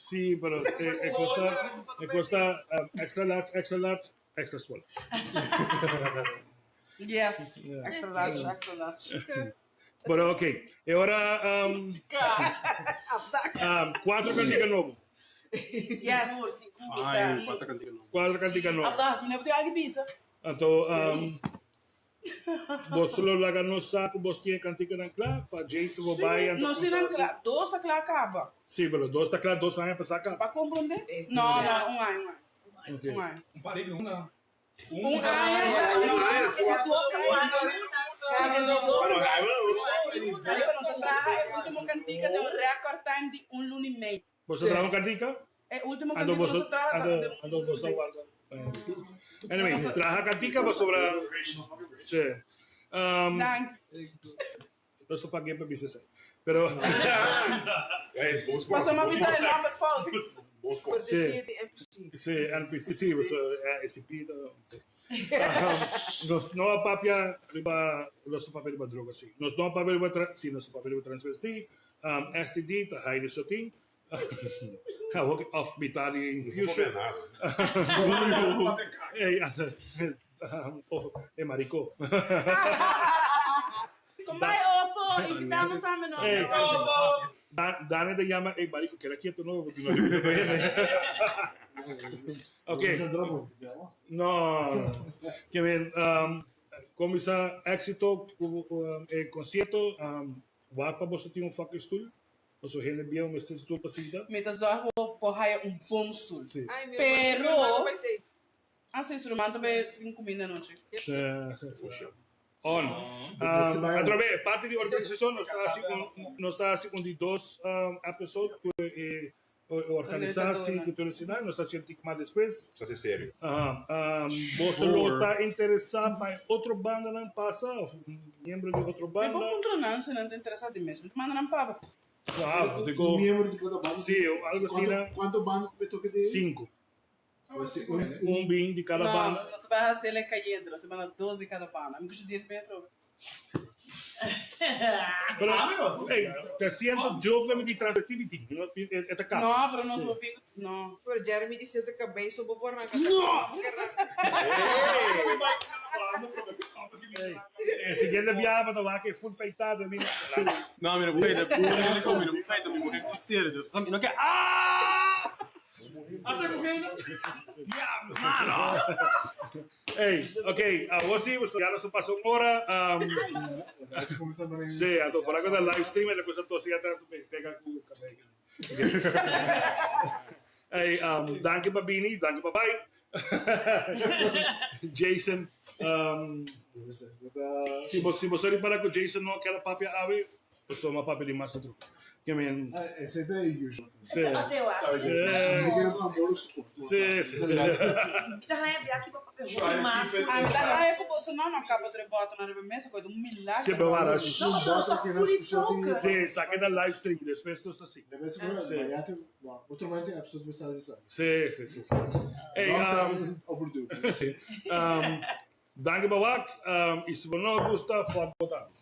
Sí, pero e, e kosta, e kosta um, extra large, extra large, extra small. Yes, extra large, extra large. Pero ok, e ora um, um, cuatro cantica nobo. Yes. Fine, cuatro cantica nobo. Cuatro cantica nobo. Abdas, mi nebo alguien bisa. Anto, um, bos lo laga nos sa ku bos tin canticanan kla, pa Jason bo bai. Anto Nos tienen kla, dos ta kla kaba. Sí, pero dos ta kla, dos aña pasá kaba. Pa comprende? No, no, un aña, un aña. Okay. Un aña. Un par de luna. Un aña. Un aña, Dos aña. Sí, el de dos. Ariba nos traha e último cantica de un record time di un luna y medio. Bos traha un cantica? E último Anto cantica bos nos traha anto de un anto bos aguanta. Anyway, traha cantica pa sobra. Sí. Um, Dank. Nos a pagué pa bisa esei. Pero Paso m'a bisa e nomber fout. Sí. Sí, NPC, sí, so, SCP. Nos no a papia riba, nos a papia riba droga, sí. Nos no a papia riba, tra, sí, nos a papia riba transvesti. Um, STD, ta Heidi Sotin. Awor of mitad di infusion. Ey, oh, e marico. Kom bij Ofo, invitamos tambe no. Ey, Dani ta yama, ey marico, keda quieto no, porque no le gusta Ok. No, ke men, um, komisa éxito ku um, e concierto, um, wak pa boso tin un fucking stoel. Paso hende bieu mester stoel pa sinta. Mi ta zorg bo por haya un bon stoel. Sí. Pero, Asa instrumento be tin cuminda anochi. Sí, sí, sí. On. Um, atrobe, parte di organisacion nos ta haci un, nos ta haci un di dos um, episode cu e organisatie cu tur esina, nos ta haci un tik mas despues. Sa serio. Aha. Um, boso lo ta interesa pa e otro bandanan pasa of miembro di otro Mi banda? por puntra nan si nan ta interesa di mes. Mi ta manda nan pa bo. Ah, digo, Un miembro di cada banda. Sí, algo asina. Cuanto banda cu me toca di? Cinco. Pues, un, Un bin di cada No, banda. nos ta bay haci el cayente. Nos ta manda dos di cada banda. Mi gusta dirti bien atrobe. Pero, hey, te siento joke mi di transactivity. No, e ta capa. No, pero nos por bin no. Pero Jeremy dice de cabeza bo por arranca. No! E siguiente biaha pa ta wak full feitado mi. No, mi no puede, mi no mi no puede, mi mujer costera, dus mi no ke ah! Mano! Hey, ok, awor sí, ya nos a pasa un ora. Um, sí, anto por algo live stream, e cosa tosi atras me pega ku cabello. Hey, um, danki pa bini, danki pa bai. Jason, um, si bo si bo sorry para ku Jason no kera papia awe, pasobra mi a papia di mas otro. Ke men. Ese ta e usual. Sí. Sí, sí, sí. Mi ta haña biachi pa papia hopi mas ku Ami ta haña ku boso no no kaba tur e bòtònan riba mesa, koe ta un milagro. Sí, pero wara. No, pasobra nos ta puri focus. Sí, sa keda live stream, despues nos ta sigui. Sí. Otro momento episode mi sa di sa. Sí, sí, sí. Hey, um, Overdue. sí. Um, danki pa wak, um, y si bo no gusta, fuck bo tambe.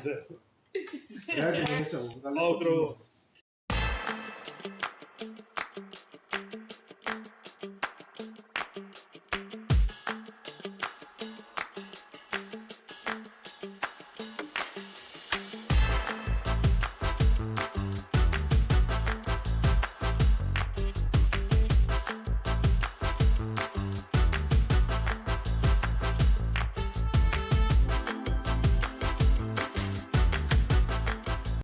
Sí. Ja, je mensen. Outro.